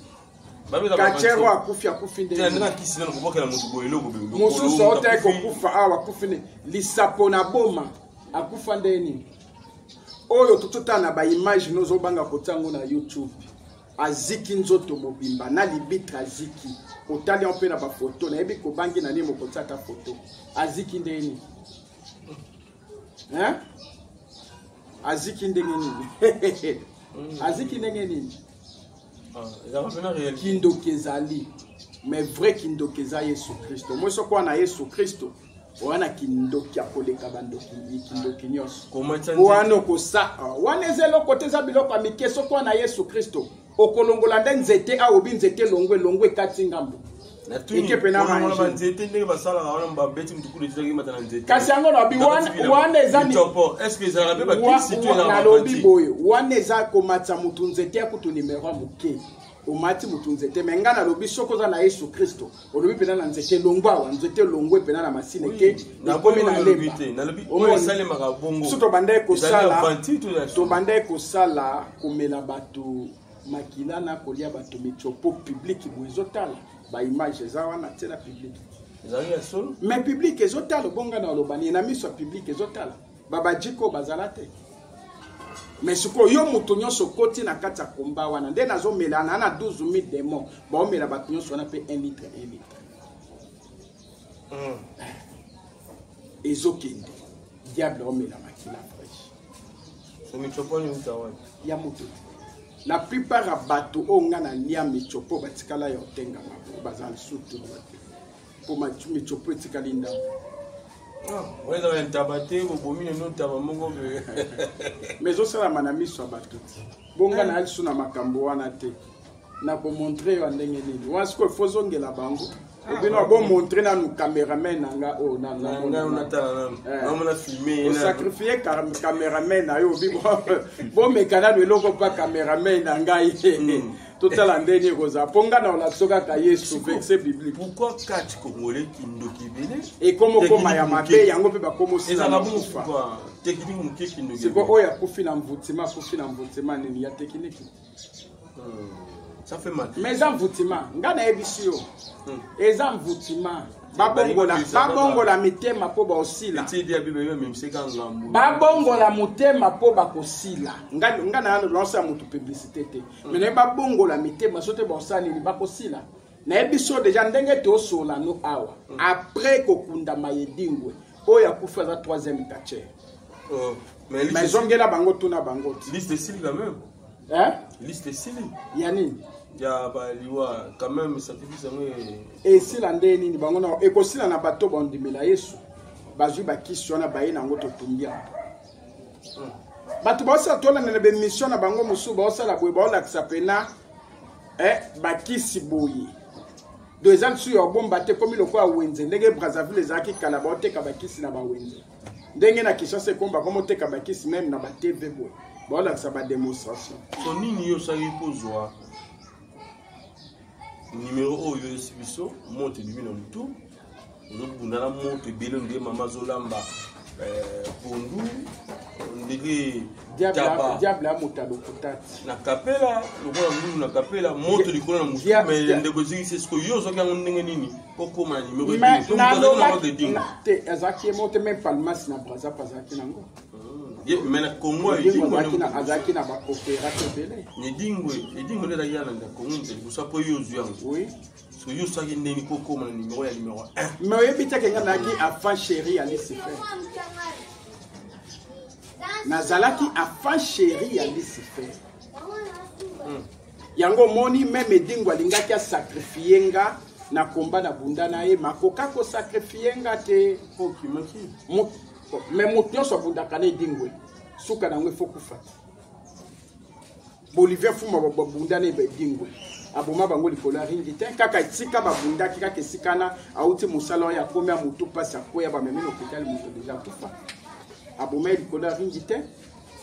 Kachero akufi, akufi nde ndenge nini? akisi nano kobwakela moto boye eloko boye, lokolo, Mosusu moto aotaki akufi. kokufa awa, akufi nde lisapo na boma, akufa nde nini? Oyo tototala na baimage, nozobanga kotia yango na YouTube. Aziki nzoto mobimba na libitre, aziki. Otali yango mpe na bafoto, nayebi kobangi na nini mokotia ata foto. Aziki nde nini? Hein? Aziki ndenge nini? Aziki ndenge nini? Ah, ezalaka mpe na réalité. Kindoki ezali, mais vrai kindoki eza Yesu Kristo. Moi soki wana Yesu Kristo, wana kindoki akoleka bandoki, kindoki nyonso. Komatisa Wana okosa, ah, wana eza eloko te, eza biloko ya mike. Soki wana Yesu Kristo, okolongola nde nzete awa, obi nzete elongo, elongo ekati ngambo. Natuni, Eke pe na kolongola manger. Banzete ndenge basalaka wana, babeti mutu kudu, etizaki mata na nzete. Kasi yango nalobi, wana eza Michopo, est ce que ezalaka mpe bakisi to ezalaka Nalobi bavanti? boye, wana eza komatisa mutu nzete ya kutu nimero ya moke, omati mutu nzete. Me ngai nalobi, soki oza na Yesu Kristo, olobi mpena na nzete elongwa awa, nzete elongwe mpena na masine ke ekomi na nalobi lemba. te, nalobi oyo Omoni? esalemaka bongo. So tobandaki Ezali kosala aventure to ezali solo? Tobandaki kosala komela bato makila na kolia bato mitsopo public boye, ezotala baimage eza wana tie na public. Ezali ya solo? Mais public ezotala, obonga na oloba nini na miso ya public ezotala? Babajiko bazala te. Mais sikoyo yo moto nyonso okoti na kati ya komba wana nde nazomela na 12 000 démon, baomela bato nyonso wana mpe 1 litre, 1 litre ezokende, diable aomela makila fraîche. So michopo wana euta wapi? Ya moto te. La plupart ya bato oyo nga nalia mitsopo batikala ya otengama, po baza lisusu te, mpo mitsopo etikali ndambo. Oyo ezaka ya ntaba te, bobomi nano ntaba moko boye. Mais ezosalama na miso ya bato te. Bonga na lisu na makambo wana te, nakomontre yo ya ndenge nini wana. Sikoyo fo ozongela bango, obino bomontre nanu cameraman na nga oyo Na ngai natala nanu. Eh. Namona filme ye nanu. Osacrifie cameraman na yo, obi bomeka nanu eloko mpa cameraman na ngai, totala ndenge ekozala, mpo nga na olakisa kaka Yesu, verset biblique. Pourquoi catch congolais kindoki ebele? Ekoma okoma ya Technique mabe moke. yango mpe bakoma Ezalaka bongo. kufa. Pourquoi technique moke, kindoki Siko ebele? oyo akufi na mvutima, akufi na mvutima nini ya technique? Ça fait mal. Mais eza mvutima, nga nayebisi yo, eza mvutima. Babongola, babongola mitema mpo baosila. Etie dia bible yo memiseka ngambo. Babongola motema mpo bakosila. Nga na lansa ya motu publicité te, mais naye babongola mitema, so te baosala nini, bakosila. Nayebi so deja ndenge tosola no awa, après kokundama Edingwe, oyo akufi aza troisième catcher. Oh, mais Mais liste ezongela bango, tuna bango ti. Liste esili quand même. Hein? Liste esili. Ya nini? Ya baliwa quand même, sacrifice yango Esila nde nini? Bango na ekosila na bato bandimela Yesu, bazwi bakisi wana, baye nango, totumbi yango. Bato baosala, tolanda na bemission na bango mosusu, baosala boye, baolakisa pena bakisi boye. Do eza lisusu ya bomba te, komi lokola wenze ndenge Brazzaville ezalaki kala, baoteka bakisi na bawenze. Ndenge na Kinshasa ekomba komoteka bakisi même na batv boye, baolakisa badémonstration. So nini yo osalaki mpo ozwa numero oyo oyesi biso? Moto ebimi na motu, ozobunda na moto ebele, ndenge mama azolamba pondu, ndenge taba Diable ya moto alokuta ti. Na kapela lokola ngulu na kapela, moto likolo na motu. Mais ndeko ezingisi, sikoyo yo ozwaki yango ndenge nini mpo koma na numero? Mais Edingo nalobaki Edingo te, azalaki ye moko te, même Palmas na Braza mpe azalaki nango. Mais na Congo Edingo Edingo azalaki na bacoopérate ebele. Edingo, Edingo nde ezalaki yana na Congo moto liboso mpo yo ozwi yango. Oui. Soki yo osalaki ndenge mpo okóma na numero ya numero 1? Mais oyebi te ke nga nazalaki enfant chéri ya Lucifer, nazalaki enfant chéri ya Lucifer. Yango omoni, même Edingo alingaki asacrifie nga na komba na bunda na ye, makoka kosacrifie nga te. Mpo okimaki. Mais moto nyonso abundaka na Edingwe, suka na yango efo kufa te. Bolivier Fuma babunda na Edingwe, aboma bango likolo ya ringi te, kaka esika babundaki, kaka esika na auti mosala oyo, akomi ya motu mpasi, akweya, bamemi na hôpital, moto deja akufa. Aboma ye likolo ya ringi te.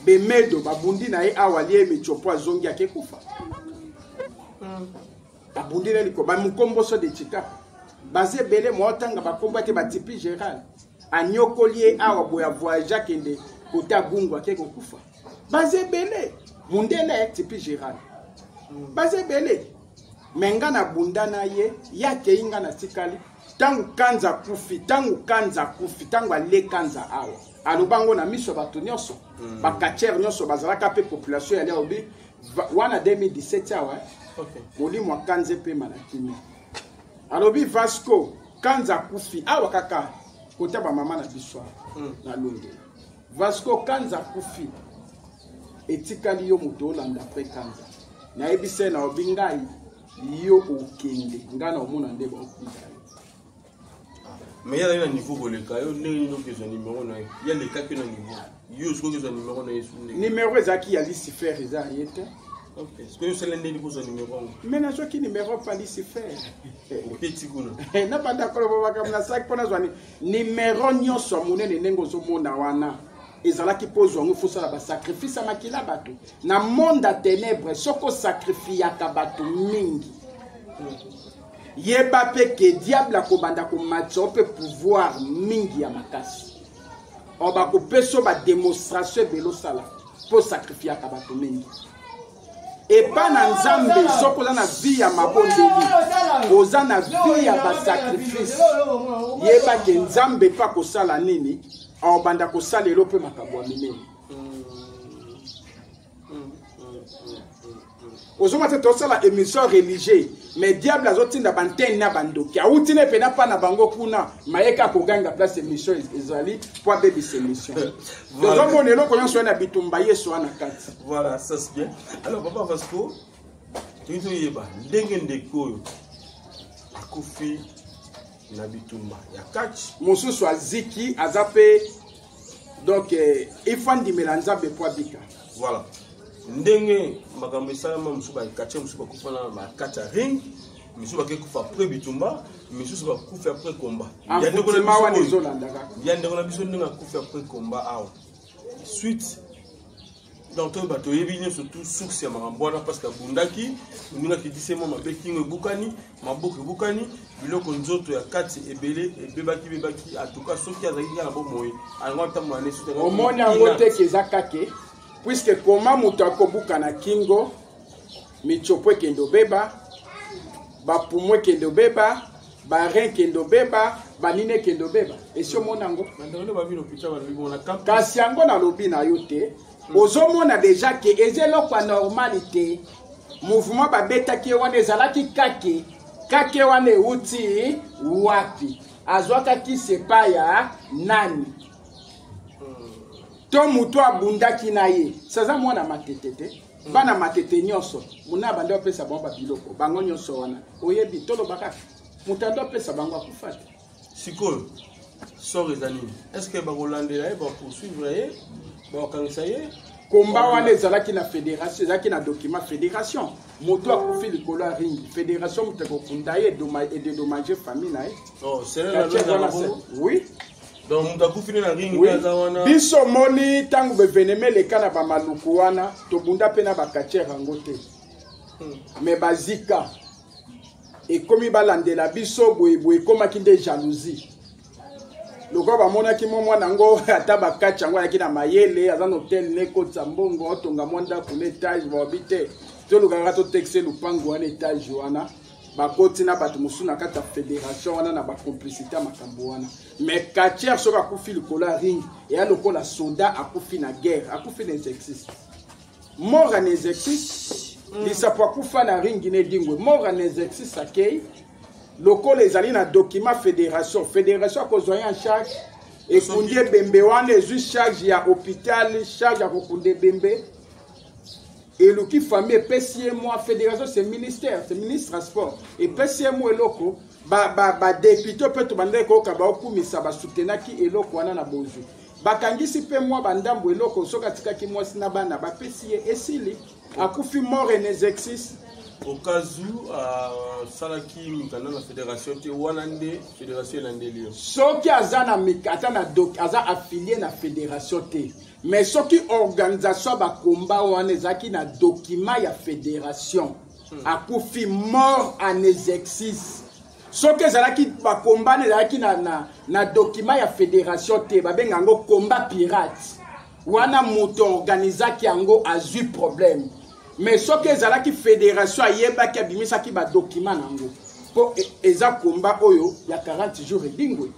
Bemedo babundi na ye awa, lie mitsopo, azongi, akekufa. Babundi na likolo bamokomboso de Chikapa, baza ebele, mwa otanga bakombo te. Batipi Gérald anyokoli ye awa boye, avoyage, akende Kote agungu ake kokufa. Baza ebele. Mundele tipi Gérald. Baza ebele. Me nga nabunda na ye, ye akei nga natikali. Ntango Kanza akufi, ntango Kanza akufi, ntango ale Kanza awa. Aloba ngo na miso ya bato nyonso. Ba catcheurs nyonso bazalaka mpe population yali alobi wana 2017 awa. Molimo ya Kanza epema na kimia. Alobi Vasco, Kanza akufi awa kaka kota ba mama na biso awa na Londres. Vasco, Kanza akufi, etikali yo moto olanda après Kanza. Nayebisa ye na obi ngai yo okende ngai na omona nde baokunda yo. Mais ye azali na niveau koleka yo ndenge nini okezwa numero na ye? Ye alekaki na niveau, yo soki okezwa numero na ye su ndenge? Numero ezalaki ya Lucifer, eza ya ye te. Ok, sikoyo osala ndenge kozwa numero yango? Me nazwaki numero pa Lucifer. Opeti kuna. Nabanda koloba makambo nasalaki mpo nazwa numero nyonso ya monene ndenge ozomona wana ezalaki mpo ozwa yango fosala basacrifice ya makila bato na monde ya ténèbre. Soki osacrifiaka bato mingi, yeba mpe ke diable akobanda komatisa yo mpe pouvoir mingi ya makasi. Or bakopesa yo badémonstration ebele osala mpo osacrifiaka bato mingi. Epa na Nzambe, soki oza na vie ya mabondeli, oza na vie ya basacrifice, yeba ke Nzambe mpe akosala nini, aobanda kosala elo mpe makambo ya minene. Ozomona te, tosala émission religieux, mais diable azotinda bantene na bandoki awuti ne mpena mpa na bango kuna mayeka akoganga place émission ezali mpo abebisa émission. Tozomona eloko nyonso wana bitumba Yesu wana kati. Voilà, ça c'est bien. Alors papa Vasco, toyei toyeba ndenge ndeko oyo akufi na bitumba ya catch. Mosusu aziki aza mpe, donc il faut andimela Nzambe mpo abika. Voilà ndenge makambo esalama. Mosusu bacatcheurs mosusu bakufa na bakati ya ring, misusu bake kufa après bitumba, misusu bakufi après combat. Ya ndeko na envoûtement biso wana oyo, ezolanda kaka. Ya ndeko na biso ndenge akufi après combat awa, suite donc toyeba, toyebi nyonso tu source ya makambo wana parce que abundaki moninga akitisi ye mwa mabe, kingo ebukani, maboko ebukani, biloko nzoto ya kati ebele ebebaki bebaki. En tout cas soki azalaki kaka na bomoi, ayango atambola ne soki Omoni yango te ke eza kake, puisque koma moto akobuka na kingo, mitsopo ekende obeba, bapumo ekende obeba, barein ekende obeba, banini ekende obeba, esi omona yango. Bandeko nde babi l'hôpital, balobi bona camp. Kasi yango nalobi na yo te, ozomona deja ke eza eloko ya normal te. Mouvement babetaki ye wana ezalaki kake. Kake wana euti wapi? Azwaka kisi epai ya nani? To moto abundaki na ye saza mwana Matete te? Bana Matete nyonso mona bandi apesa bango babiloko bango nyonso wana oyebi. Toloba kaka moto ando apesa bango akufa te. Sikoyo sort eza nini? Est ce que bakolandela ye, bakopoursuivre ye, bakokangisa ye? Komba wana ezalaki na fédération, ezalaki na document fédération. Moto akufi likolo ya ring, fédération moto akokunda ye, edédommage famille na ye. Oh, selon la loi ezalaka bongo? Oui. Donc moto akufi nde na ring Oui. nde aza wana. Biso omoni ntango baévénement eleka na bamaluku wana, tobunda mpe na bacatcheurs yango te, me bazika ekomi balandela biso boyeboye. Ekomaki nde jalousie lokola bamonaki mwa mwana yango ata bakati yango ayaki na mayele, aza na hotel ne ekotisa mbongo, otonga mwa ndako na étage. Babi te, tolukaka totekise lupango wana, étage wana. Bakoti na bato mosusu na kati ya fédération wana na bacomplicité ya makambo wana. Mais catcheur soki akufi likolo ya ring, eya lokola soda akufi na guerre, akufi na exercice, mort en exercice. Lisapo akufa na ring na edingwe, mort en exercice. Akei lokola ezali na document fédération, fédération akozwa ye en charge, ekundi ebembe wana, ezwi charge ya hôpital, charge ya kokunda ebembe, eluki famille, epesi ye mwa fédération, c'est ministère, c'est ministre ya sport, epesi ye mwa eloko. Badéputé mpe tobandaki koyoka baokumisa, basoutenaki eloko wana na bozwi, bakangisi mpe mwa bandambo eloko. Soki atikaki mwasi na bana, bapesi ye, esili, akufi mort en exercice. Au cas où asalaki mikanda na fédération te, wana nde fédération elandeli yo? Soki aza na ata na doc, aza affilié na fédération te, mais soki organisation ya bakomba wana ezalaki na document ya fédération, akufi mort en exercice. Soki ezalaki bakomba wana ezalaki na document ya fédération te, babenga yango combat pirate. Wana moto organisaki yango azwi problème. Mais soki ezalaki fédération ayebaki abimisaki ba document na yango. Po eza combat oyo ya 40 jours edingwe.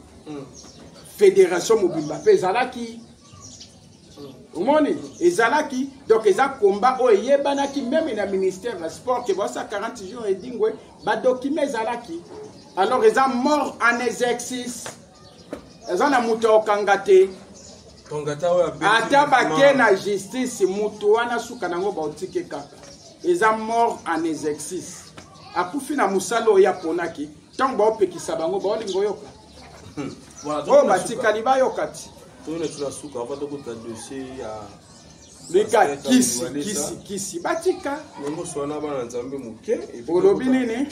Fédération mobimba pe ezalaki omoni ezalaki donc eza combat oyo eyebanaki meme na ministère ya sport ke basa 40 jours edingwe badocument ezalaki. Alors eza mort en exercice, eza na moto akokanga te. Ata bake na justice, moto wana suka nango baotike kaka. Eza mort en exercice, akufi na mosala oyo aponaki. Ntango baopekisa bango baolinga oyoka oyo batikali bayoka ti lika kisi kisi kisi batika olobi nini?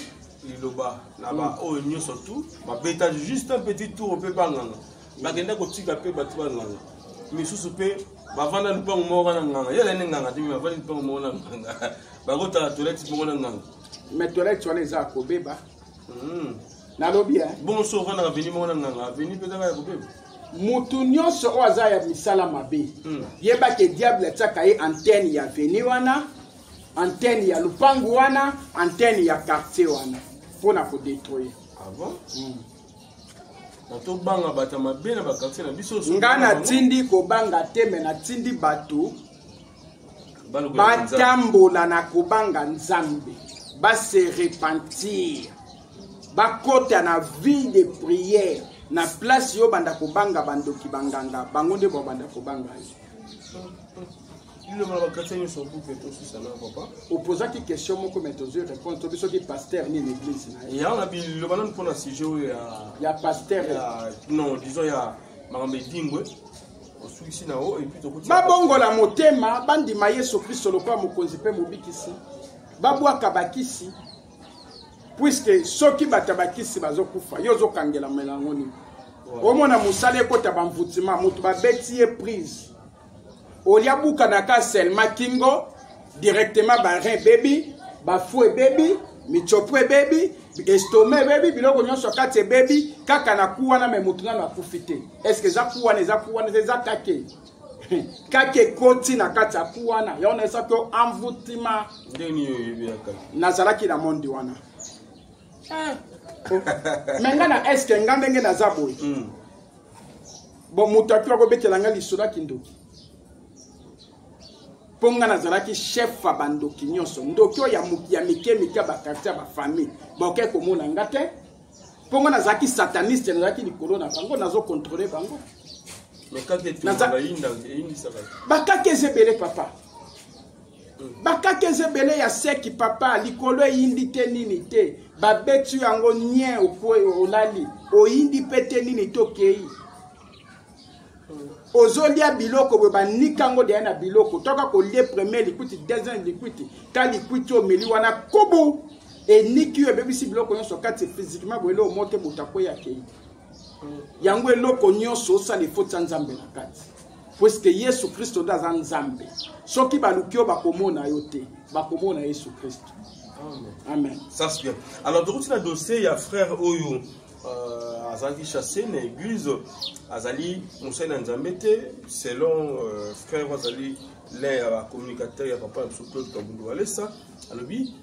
Liloba na ba oyo nyonso tu babeta juste un petit tour mpe banganga bakenda kotika mpe bato banganga misusu mpe bavanda lupango moko na nganga ye azali nganga te, bavandi lupango moko na nganga, bakotala toilette moko na nganga. Mais toilette wana eza kobeba. Nalobi bongo so ovandaka aveni moko na nganga, aveni mpe ezaka ya kobeba. Mutu nyonso oyo aza ya misala mabe, yebake diable atiaka ye antenne ya veni wana, antenne ya lupangu wana, antenne ya quartier wana mpona kodétruire. Ah bon? Tobanga bato ya mabe na baquartier na biso. Nga natindi kobanga te, me natindi bato batambola na kobanga Nzambe, base repentir, bakota na vie de prière. Na place yo banda kobanga bandoki banganga, bango nde babanda kobanga yo. Opozaki question moko mais tozwi réponse. Tobi soki pasteur nini église na ye. Yango na biloba nanu mpona sujet oyo ya pasteur. Non, disons ya makambo edingwe osukisi na o et puis tokoti. Babongola motema, bandima Yesu Kristo lokola mokonzi mpe mobikisi, babwaka bakisi, puisque soki bato ya bakisi bazokufa, yo ozokangela melango nini? Omona mosala ekota bamvutima, moto babeti ye prise, olia bukanaka seulement kingo, directement barin ebebi, bafu ebebi, michopo ebebi, estomac ebebi, biloko nyonso kati ebebi kaka na ku wana. Me motu nano akufi te. Est-ce eza ku wana? Eza ku wana, eza kake kake ekoti na kati ya ku wana. Yango nayesaki yo envoûtement. Nazalaki na monde wana. Me nga na eske nga ndenge naza boye, bon, moto aki akobetela nga lisolo ya kindoki, mpo nga nazalaki chef ya bandoki nyonso. Ndoki oyo ya mike mike ya bakartier ya bafamille baoke komona nga te, mpo nga nazalaki sataniste, nazalaki likolo na bango, nazokontrole bango. Bakake eza ebele papa, bakake eza ebele ya seki papa. Likolo eyindi te nini te, babeti yango nie, okwe olali, oyindi mpe te nini te, okei ozolia biloko boye, banika yango deya na biloko toka kolie premier likwiti, deuxième likwiti, ta likwiti omeli wana kubu eniki yo, ebebisi biloko nyonso kati physiquement boye. Eloko moko te, moto akwei akei. Yango eloko nyonso osala efotisa Nzambe na kati, puisque Yesu Kristo nde aza Nzambe. Soki baluki yo, bakomona yo te, bakomona Yesu Kristo. Amen. Ça c'est bien. Alors tokoti na dossier ya frère oyo azalaki chassé na église, azali mosali na Nzambe te. Selon frère azali l'un ya bacommunicateur ya papa na biso Claude Kabundu Walesa, alobi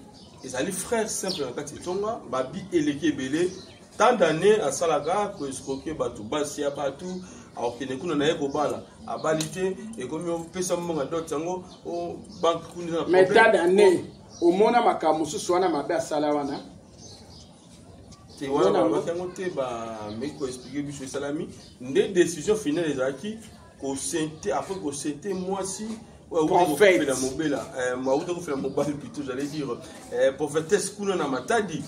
ezali frère simple na kati etonga babi eleki ebele tant d'année asalaka koescroke bato, basi ya bato, akokende kuna na ye kobala, abali te, ekomi opesa mbongo dot yango banque kuna eza na Mais tant d'année, omona makambo mosusu wana mabe asala wana. Te, wana balobaki yango te, bameki koexplike biso esalami nde décision finale ezalaki kosente, après kosente mwasi prophète mobela auta kofela mobali plutôt, j'allais dire prophétesse kuna na Matadi,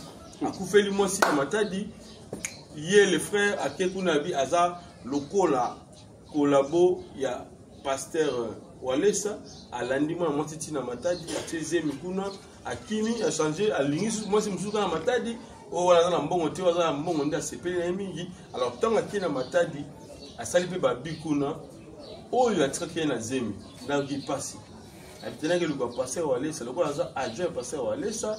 akufeli mwasi na Matadi. Ye le frère ake kuna, abi aza lokola kolabo ya pasteur Walesa, alandi mwana mwasi ntina Matadi, atie zemi kuna, akimi, achange, alingi mwasi mosusu kaka na Matadi. Oyo wana aza na mbongo te, oyo aza na mbongo nde asepeli na ye mingi. Alors ntango akei na Matadi, asali mpe babi kuna, oyo atikaki ye na zemi nayoki mpasi, abitenaki eluka pasteur Walesa lokola aza adjoint ya pasteur Walesa.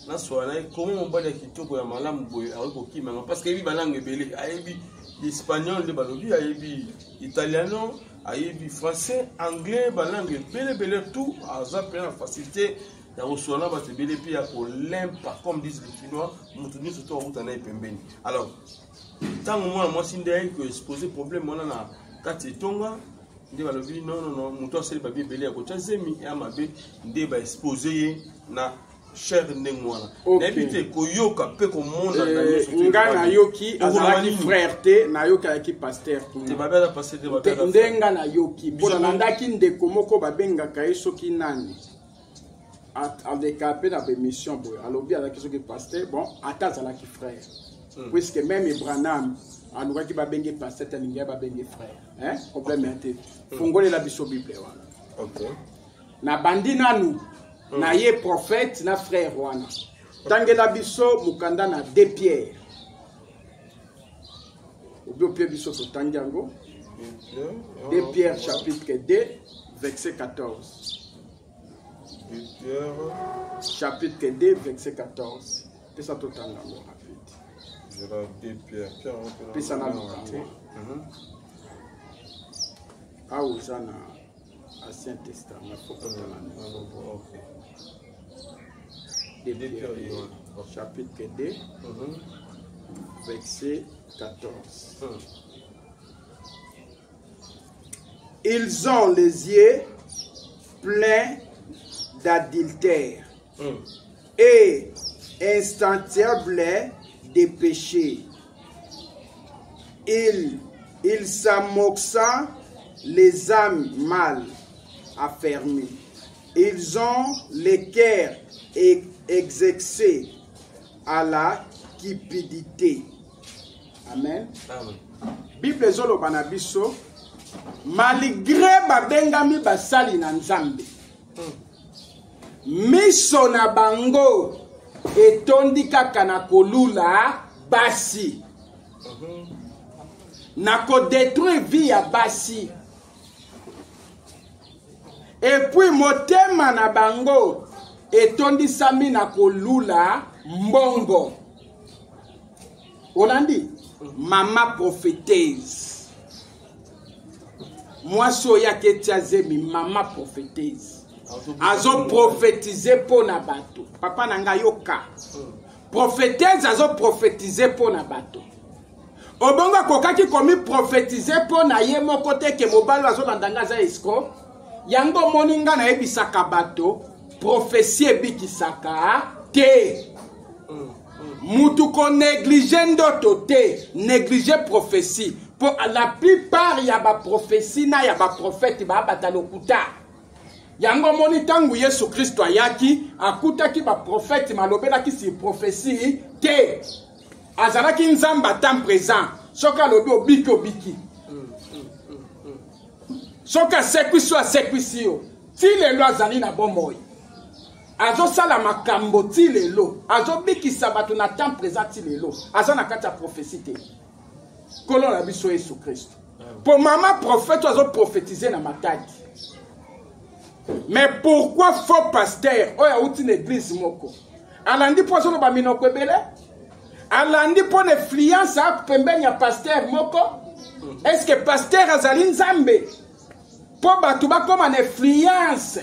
Naswala na ye komo mobali ya kitoko ya malamu boye akoki kokimanga, parce que ayebi balangue ebele, ayebi espagnol nde balobi, ayebi italiano. Ayebi français, anglais, balangue ebele ebele tout, aza mpe na facilité ya kosolola na bato ebele mpe ya kolempa comme disent les Kinois, moto nyonso to akuta na ye pembeni. Alors ntango mwana mwasi nde ayaki koexpose problème wana na kati etonga, nde balobi non non non, moto asali babi ebele ya kotya zemi ya mabe, nde baexpose ye na cher ndenge wana. Nayebi te koyoka mpe komona na eh, nyonso. Nga nayoki azalaki frère te, nayoki azalaki pasteur kuna nde nga nayoki mpo nalandaki ndeko moko babengaka ye soki nani, aleka mpe na baémission boye, alobi azalaki soki pasteur. Bon, ata azalaki frère, puisque même Branham alukaki babenge pasteur te, alingi ya babenge frère, hein? Problème ya te. Fungolela biso Bible wana. Nabandi nanu na ye prophète na frère wana. Tangela biso mokanda na 2 Pierre obi opie biso totangi yango, 2 Pierre chapitre 2 verset 14. Chapitre 2 verset 14, pesa totanga yango rapide. Pesa na luka awa, oza na Ancien Testament, faut kotala na 2 Pierre chapitre 2 verset 14. Ils ont les yeux pleins d'adultère et instantiables de péché. Ils s'amoxent les âmes mal affermies. Ils ont les cœurs exercés à la cupidité. Amen. Amen. Bible ezoloba na biso, malgré babengami basali na Nzambe, miso na bango etondi kaka na kolula basi, na kodétruire vie ya basi, et puis motema na bango etondisami na kolula mbongo. Olandi mama prophétese, mwasi oyo ayaki etia zemi, mama prophétese azoprophétise mpo na bato. Papa na ngai, yoka, prophétese azoprophétise mpo na bato. Obongo akokaki komiprophétise mpo na ye moko te ke mobali oyo azolanda ngai aza escroc. Yango omoni ngai nayebisaka bato, prophétie ebikisaka te. Mutu konéglige ndoto te, néglige prophétie, mpo la plupart ya baprophétie na ya baprophète baabata lokuta. Yango omoni ntango Yesu Kristo ayaki, akutaki baprophète malobelaki sur prophétie te. Azalaki Nzambe à temps présent. Soki alobi obiki, obiki. Soki asekwisi yo, asekwisi yo. Ti lelo azali na bomoi, azosala makambo ti lelo, azobikisa bato na temps présent ti lelo. Aza na kati ya prophétie te, Nkolo na biso Yesu Kristo. Mpo mama prophète azoprophétise na Matadi, mais pourquoi faux pasteur oyo awuti na église moko alandi mpo azoloba minoko ebele, alandi mpo na influence a pembeni ya pasteur moko? Est ce que pasteur azali Nzambe mpo bato bakóma na influence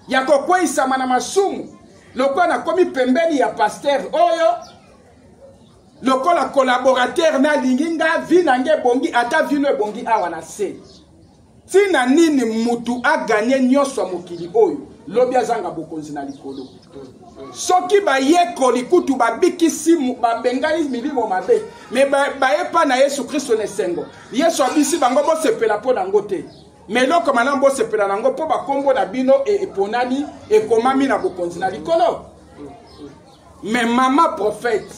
ya kokweyisama na masumu? Lokola nakomi pembeni ya pasteur oyo lokola collaborateur, nalingi nga vie na nge ebongi, ata vino ebongi awa na se. Ntina nini mutu aganye nyonso ya mokili oyo, lobi azanga bokonzi na likolo? Soki bayekoli kutu babikisi, babengani milimo mabe, me baye mpa na Yesu Kristo na esengo, Yesu abisi bango: bosepela mpo na yango te, me eloko malamu bosepela na yango mpo bakombo na bino eponami, ekomami na bokonzi na likolo. Me mama prophète,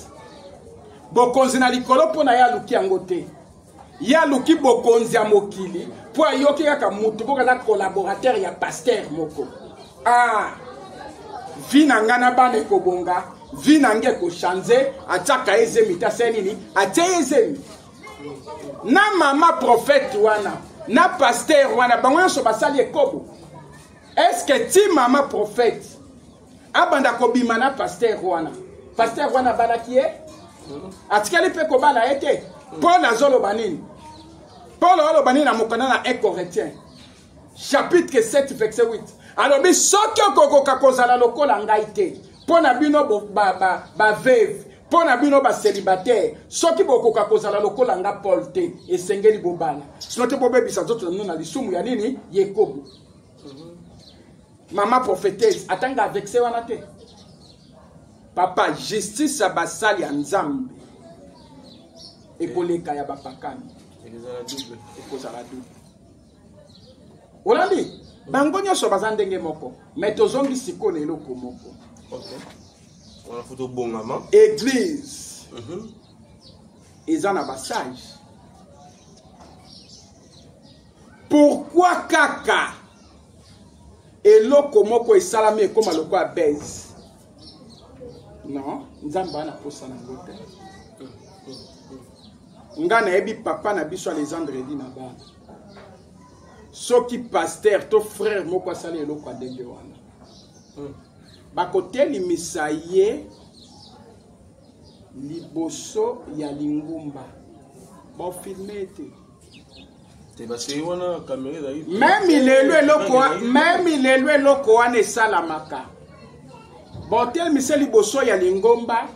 bokonzi na likolo mpo na ye aluki yango te. Ye aluki bokonzi ya mokili mpo ayoki kaka motu moko aza collaborateur ya pasteur moko. Ah, vie na ngai na bana ekobonga, vie na ngai ekochange. Atiaka ye zemi te, asali nini? Atie ye zemi na mama prophète wana na pasteur wana, bango nyonso basali ekobo. Est-ce ti mama prophète abanda kobima na pasteur wana, pasteur wana abalaki ye, atikali mpe kobala ye te? Mpo nazoloba nini? Paul aloba nini na mokanda na 1 Corinthiens chapitre 7 verset 8? Alobi soki okokoka kozala lokola ngai te, mpo na bino baveuve, mpo na bino bacélibataire, soki bokoka kozala lokola nga Paul te, esengeli bobala, sino te bobebisa nzoto na bino na lisumu ya nini? Yekobo. Mama prophétesse atanga avec wana te. Papa, justice ya basali ya Nzambe ekoleka ya bapakani, ekozala double. Olandi bango nyonso baza ndenge moko, me tozongi sikoyo na eloko moko. Wana fo tobongama. Église eza na basage. Pourquoi kaka eloko moko esalami ekóma lokola base? Non, Nzambe ana posa nango te. Nga nayebi papa na biso Alexandre edi na bana, soki pasteur to frère moko asali eloko ya ndenge wana, bakotelimisa ye liboso ya lingumba, bafilme te. Meme lelo eloko, meme lelo eloko wana esalamaka, botelemisa liboso ya lingomba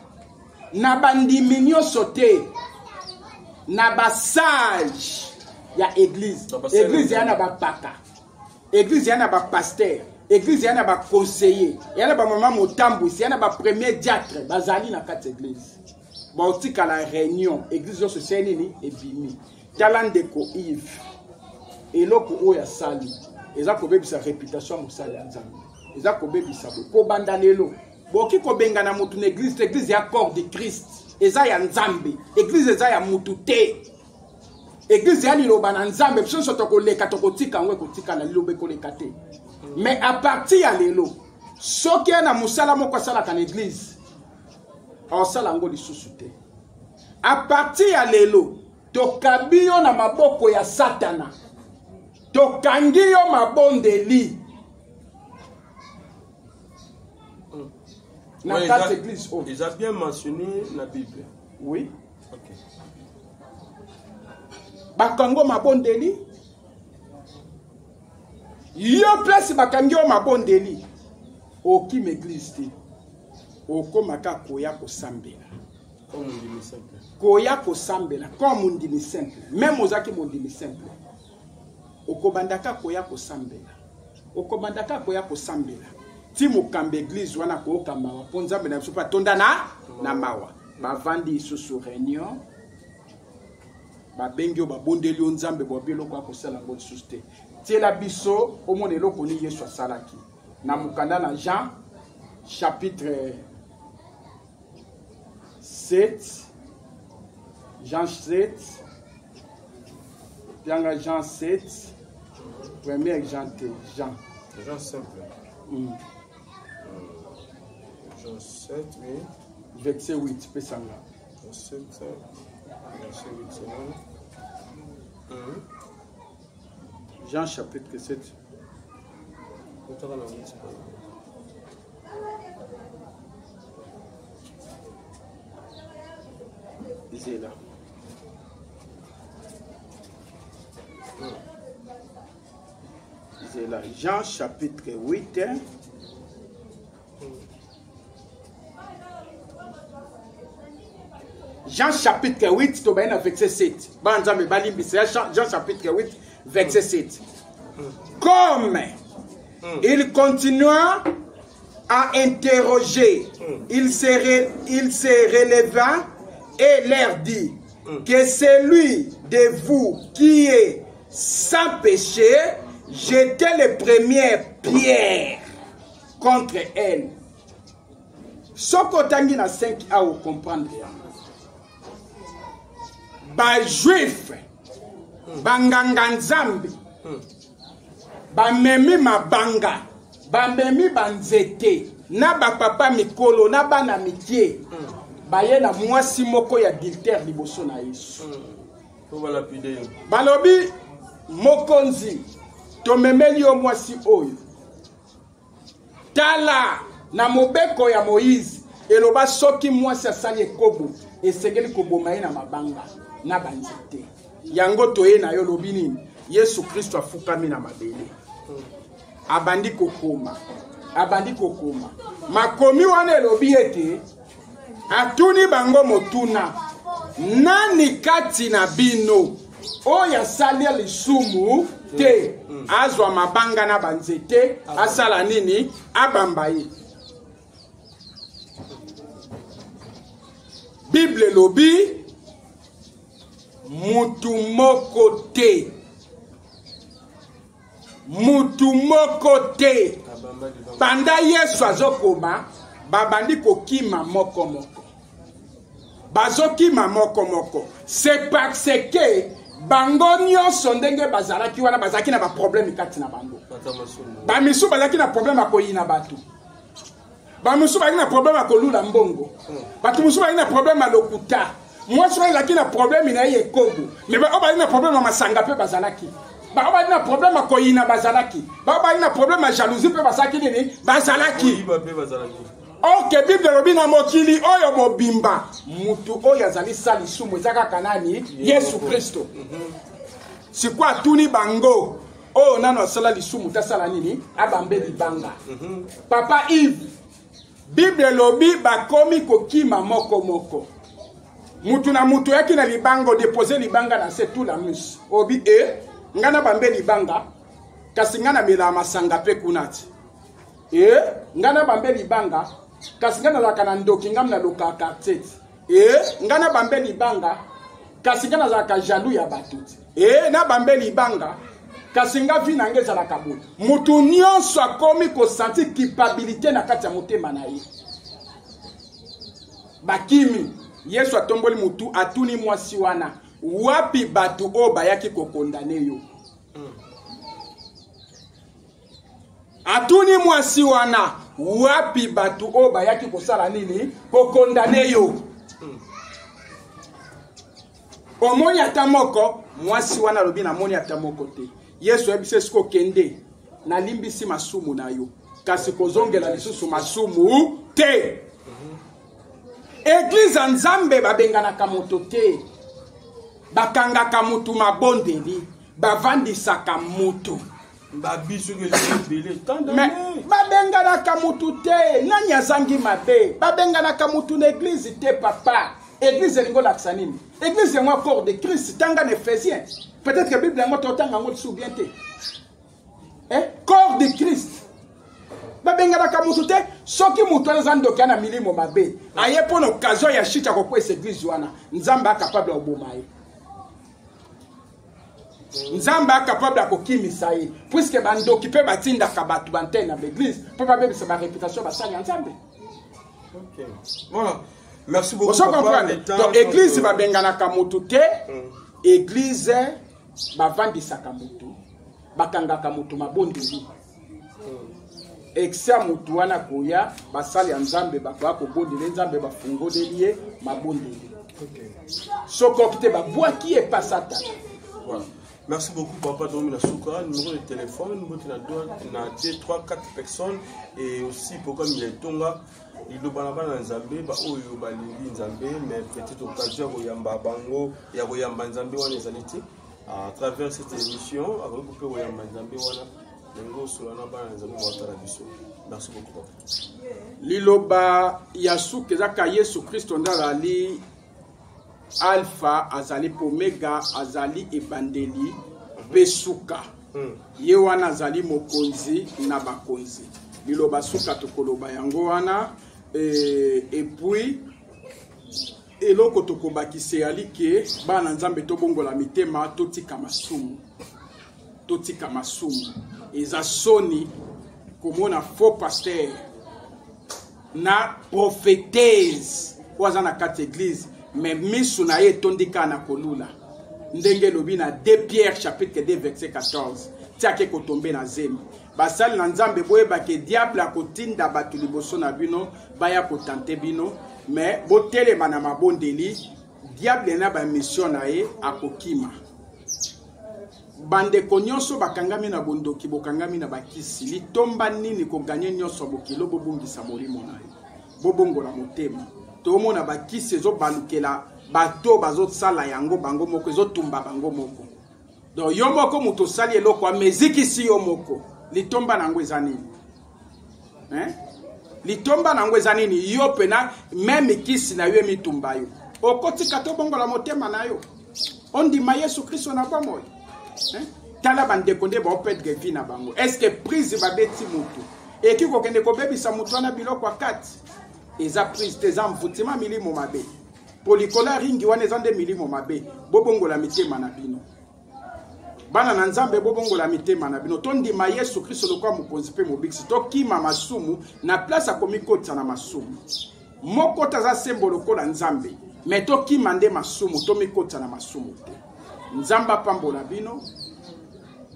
na bandimi nyonso te, na basage ya église. Église ya na bapaka, église ya na bapasteur, église ya na baconseiller, ya na bamama motambwisi, ya na bapremier diacre, bazali na kati église. Baotikala réunion, église nyonso esali nini? Ebimi. Tala ndeko Yves, eloko oyo asali eza kobebisa réputation ya mosali ya Nzambe, eza kobebisa boye. Kobanda lelo, bokoki kobengana motu na église te. Église ya corps de Christ, eza ya Nzambe. Église eza ya mutu te. Église ya liloba na Nzambe. Biso nyonso tokoleka, tokotika yango, ekotikala, liloba ekoleka te. Mais à partir ya lelo, soki ye na mosala moko asalaka na église, aosala yango lisusu te. À partir ya lelo, tokabi yo na maboko ya Satana, tokangi yo mabondeli na kati église oyo. Eza bien mentionné na Bible? Oui, okay. Bakango mabondeli yo, place bakangi yo mabondeli, okima église te, okomaka koya kosambela, koya kosambela comme mondimi simple. Même ozalaki mondimi simple, okobandaka koya kosambela, okobandaka koya kosambela ti mokambi église wana koyoka mawa, mpo Nzambe na biso mpe atonda na mawa. Bavandi lisusu réunion, babengi yo, babondeli yo Nzambe, bobi eloko ya kosala yango lisusu te. Tiela biso omona eloko nini Yesu asalaki na mokanda na Jean chapitre 7. Jean 7, tianga Jean 7, premier Jean te, Jean. Jean simple. Jean 7, oui. Verset 8, pesanga. Jean 7, verset 8, c'est bon. Jean chapitre 7. Otaka na 8. Zela. Zela. Jean chapitre 8. Jean chapitre 8, tobaye na verset 7. Bana Nzambe balimbisa. Jean chapitre 8, verset 7. Comme il continua à interroger, il se releva et leur dit que celui de vous qui est sans péché, jetez les premières pierres contre elle. Soki otangi na 5 a, ocomprendre yango. Bajuif, banganga Nzambe, bamemi mabanga, bamemi banzete, na bapapa mikolo na bana mike, baye na mwasi moko ya adultère liboso na Yesu. Balobi: "Mokonzi, tomemeli yo mwasi oyo. Tala, na mobeko ya Moïse eloba soki mwasi asali ekobo, esengeli koboma ye na mabanga na banzete. Yango toye na yo lobi nini? Yesu Kristo afukami na mabele. Abandi kokoma. Abandi kokoma. Makomi wana elobi ete atuni bango motuna, nani kati na bino oyo asali lisumu te azwa mabanga na banzete asala nini? Abamba ye. Bible elobi mutu moko te, mutu moko te. Banda Yesu azokoma, babandi kokima moko moko, bazokima moko moko. C'est parce que bango nyonso ndenge bazalaki wana bazalaki na baproblème kati na bango. Bamisu bazalaki na problème ya koyina bato, bamosusu bazalaki na problème ya kolula mbongo, bato mosusu bazalaki na problème ya lokuta, mwasi oyo azalaki na problème na ye ekobo, mais baoyo bazalaki na problème ya masanga mpe bazalaki, baoyo bazalaki na problème ya koyina bazalaki, baoyo bazalaki na problème ya jalousie mpe bazalaki nini? Bazalaki. Ok, Bible elobi na mokili oyo mobimba mutu oyo azali sa lisumu eza kaka nani? Yesu Kristo. Sikoyo atuni bango oyo nano asala lisumu te asala nini? Abambe libanga. Papa Yves, Bible elobi bakomi kokima moko moko, mutu na mutu oyaki na libanga, odepose libanga na se tout la mus obi e ngai nabambe libanga, kasi ngai namelaka masanga mpe kuna ti e ngai nabambe libanga, kasi ngai nazalaka na ndoki, ngai nalokaka quartier ti e ngai nabambe libanga, kasi ngai nazalaka jaloux ya bato ti e nabambe libanga, kasi nga vi na ngai ezalaka boye. Motu nyonso akomi kosentir culpabilité na kati ya motema na ye. Bakimi. Yesu atomboli motu, atuni mwasi wana, wapi bato oyo bayaki kokondane yo? Atuni mwasi wana, wapi bato oyo bayaki kosala nini? Kokondane yo. Omoni ata moko? Mwasi wana alobi, namoni ata moko te. Yesu ayebisi ye, sikoyo kende, nalimbisi masumu na yo, kasi kozongela lisusu masumu te. Eglize ya Nzambe babenganaka moto te, bakangaka motu mabondeli, bavandisaka motu. Mais babenganaka motu te. Nani azangi mabe? Babenganaka motu na eglize te, papa. Eglize elingi olakisa nini? Eglize yango corps de Christ. Tanga na Ephésien, peut-être que Bible yango totanga yango lisusu bien te. Corps de Christ, babenganaka motu te. Soki motu wana aza ndoki, na milimo mabe, aye mpo na occasion ya shite ya kokwesa eglize wana, Nzambe akapable ya koboma ye, Nzambe akapable ya kokimisa ye, puiske bandoki mpe batindaka bato bantene na baeglize mpo babebisa bareputation basali ya Nzambe. Okay. Voilà. Merci beaucoup. Ozo comprendre? Donc église babenganaka motu te, église bavandisaka motu, bakangaka motu mabondeli. Exe ya motu wana koya, basali ya Nzambe bakoya kobondela Nzambe, bafungoleli ye mabondeli. Soki oki te, babwaki ye pa Satana. Voilà. Merci beaucoup, papa Domi Nasuka. Numéro de téléphone, na 2, 3, 4 personnes. Et aussi, pourquoi Miletonga, liloba na bana Nzambe baoyo balingi Nzambe, mais peut-être occasion ya koyamba bango, ya koyamba Nzambe wana ezali te. À travers cette émission, akoki mpe koyamba Nzambe wana, ndenge osola na bana Nzambe batala biso. Merci beaucoup, papa. Liloba ya suka ezaka Yesu Kristo nde azali Alpha, azali mpe Omega, azali ebandeli mpe suka. Ye wana azali mokonzi na bakonzi. Liloba suka tokoloba yango wana. Et puis eloko tokobakisa eyali ke bana Nzambe tobongola mitema, totika masumu, totika masumu. Eza soni komona faux pasteur na prophétese oyo aza na kati église, mais misu na ye etondi kaka na kolula, ndenge elobi na 2 Pierre chapitre 2 verset 14, tiake kotombe na zemi. Basali na Nzambe, boyeba ke diable akotinda bato liboso na bino baya kotante bino, mais botelema na mabondeli, diable na bamission na ye akokima. Bandeko nyonso bakangami na bondoki, bokangami na bakisi, litomba nini koganye nyonso bokilo, bobungisa molimo na yo? Bobongola motema. Tomona bakisi ezobalukela. Bato bazosala yango bango moko, ezotumba bango moko. Donc yo moko moto osali eloko wana, ezikisi yo moko. Litomba na yango eza nini? Hein? Litomba na yango eza nini? Yo pena meme kisi na yo emitumba yo. Okotika tobongola motema na yo. Ondima Yesu Kristo na bomoi. Hein? Tala bandeko nde baopedre vie na bango. Est-ce que prise babeti motu eki kokende kobebisa motu wana biloko ya kati? Eza prise te, eza mvutima milimo mabe. Po likolo ya ringi wana eza nde milimo mabe. Bobongola mitema na bino. Bana na Nzambe, bobongola mitema na bino. Tondima Yesu Kristo lokola mokonzi mpe mobikisi. Tokima masumu na place ya komikotisa na masumu. Moko te aza sembo lokola Nzambe, mais tokima nde masumu, tomikotisa na masumu te. Nzambe apambola bino.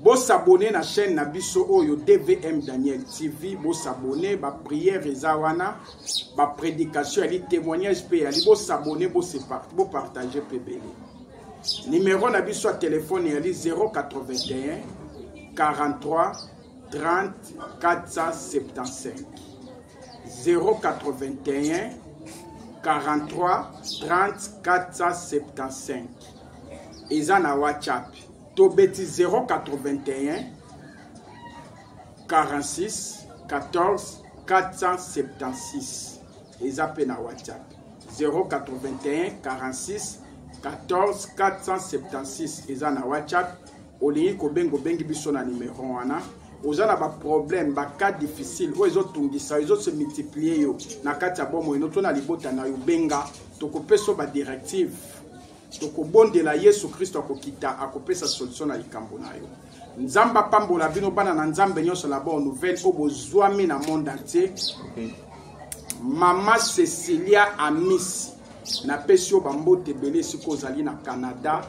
Bosabone na chaîne na biso oyo DVM Daniel TV, bosabone, ba prière eza wana, ba prédication yali, témoignage pe yali, bosabone, bo partager pe bele. Numéro na biso ya téléphone yali 081 43 30 475. 081 43 30 475. Eza na WhatsApp. Tobeti 081 46 14 476. Eza pe na WhatsApp. 081 46 14 476. Eza na WhatsApp. Olingi kobenga, obengi biso na numéro wana. Oza na ba problème, ba cas difficile oyo ezotungisa, ezo se multiplier yo na kati ya bomoi no to na libota na yo, benga, tokopesa ba directive, tokobondela Yesu Kristo akokita, akopesa solution na likambo na yo. Nzambe apambola bino bana na Nzambe nyonso la bonne nouvelle oyo bozwami na monde entier. Mama Cecilia Amisi, napesi yo bambote ebele esika ozali na Canada.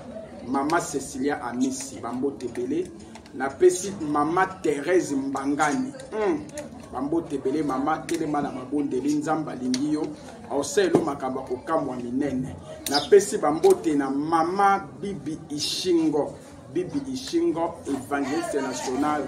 Mama Cecilia Amisi, bambote ebele. Napesi Mama Thérèse Mbangani, bambote ebele. Mama, telema na mabondeli, Nzambe alingi yo, aosala makambo ya kokamwa minene. Napesi bambote na Mama Bibi Ishingo, Bibi Ishingo, évangéliste national,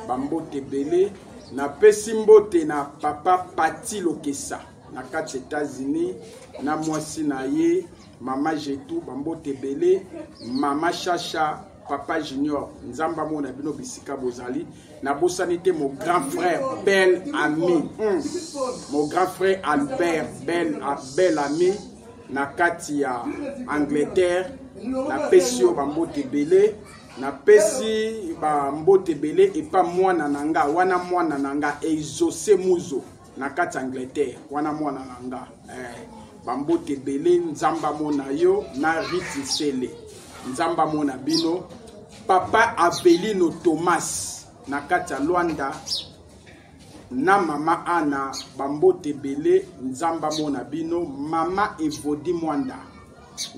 bambote ebele. Napesi mbote na Papa Pati Lokesa na kati États-Unis, na mwasi na ye Mama Jetou, bambote ebele. Mama Chacha, Papa Junior, Nzambe amona bino bisika bozali. Nabosani te mon grand frère bel ami, mon grand frère Albert bel ami na kati ya Angleterre. Napesi yo bambote ebele. Napesi bambote ebele epa mwana na nga wana, mwana na nga Exaucé Muzo na kati ya Angleterre, wana mwana na nga. Bambote ebele, Nzambe amona yo na Riti Nsele, Nzambe amona bino. Papa Avelino Thomas na kati ya Luanda na Mama Anna, bambote ebele, Nzambe amona bino. Mama Evodi Mwanda,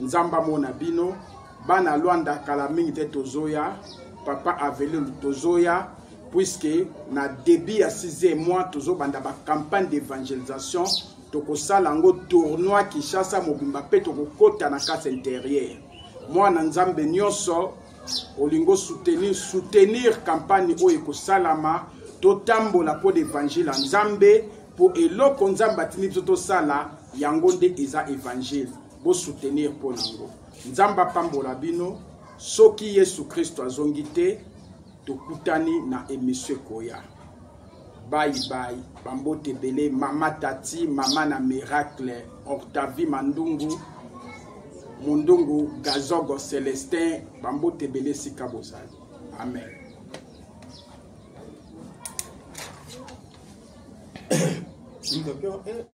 Nzambe amona bino. Bana Luanda kala mingi te tozoya, Papa Avelino tozoya, puisque na début ya 6e mois tozobanda ba campagne d'évangélisation, tokosala yango tournoi Kinshasa mobimba pe tokokota na kati intérieure. Mwana Nzambe nyonso olingo soutenir campagne oyo ekosalama, totambola po d'évangile ya Nzambe, po eloko Nzambe atindi biso tosala yango nde eza évangile. Bo soutenir po nango. Nzambe apambola bino. Soki Yesu Kristo azongi te, tokutani na émission ekoya. Bye bye, bambote ebele. Mama Tati, mama na miracle, Octavie Mandungu, Mundungu Gazogo Celestin, bambote ebele sika bozali. Amen.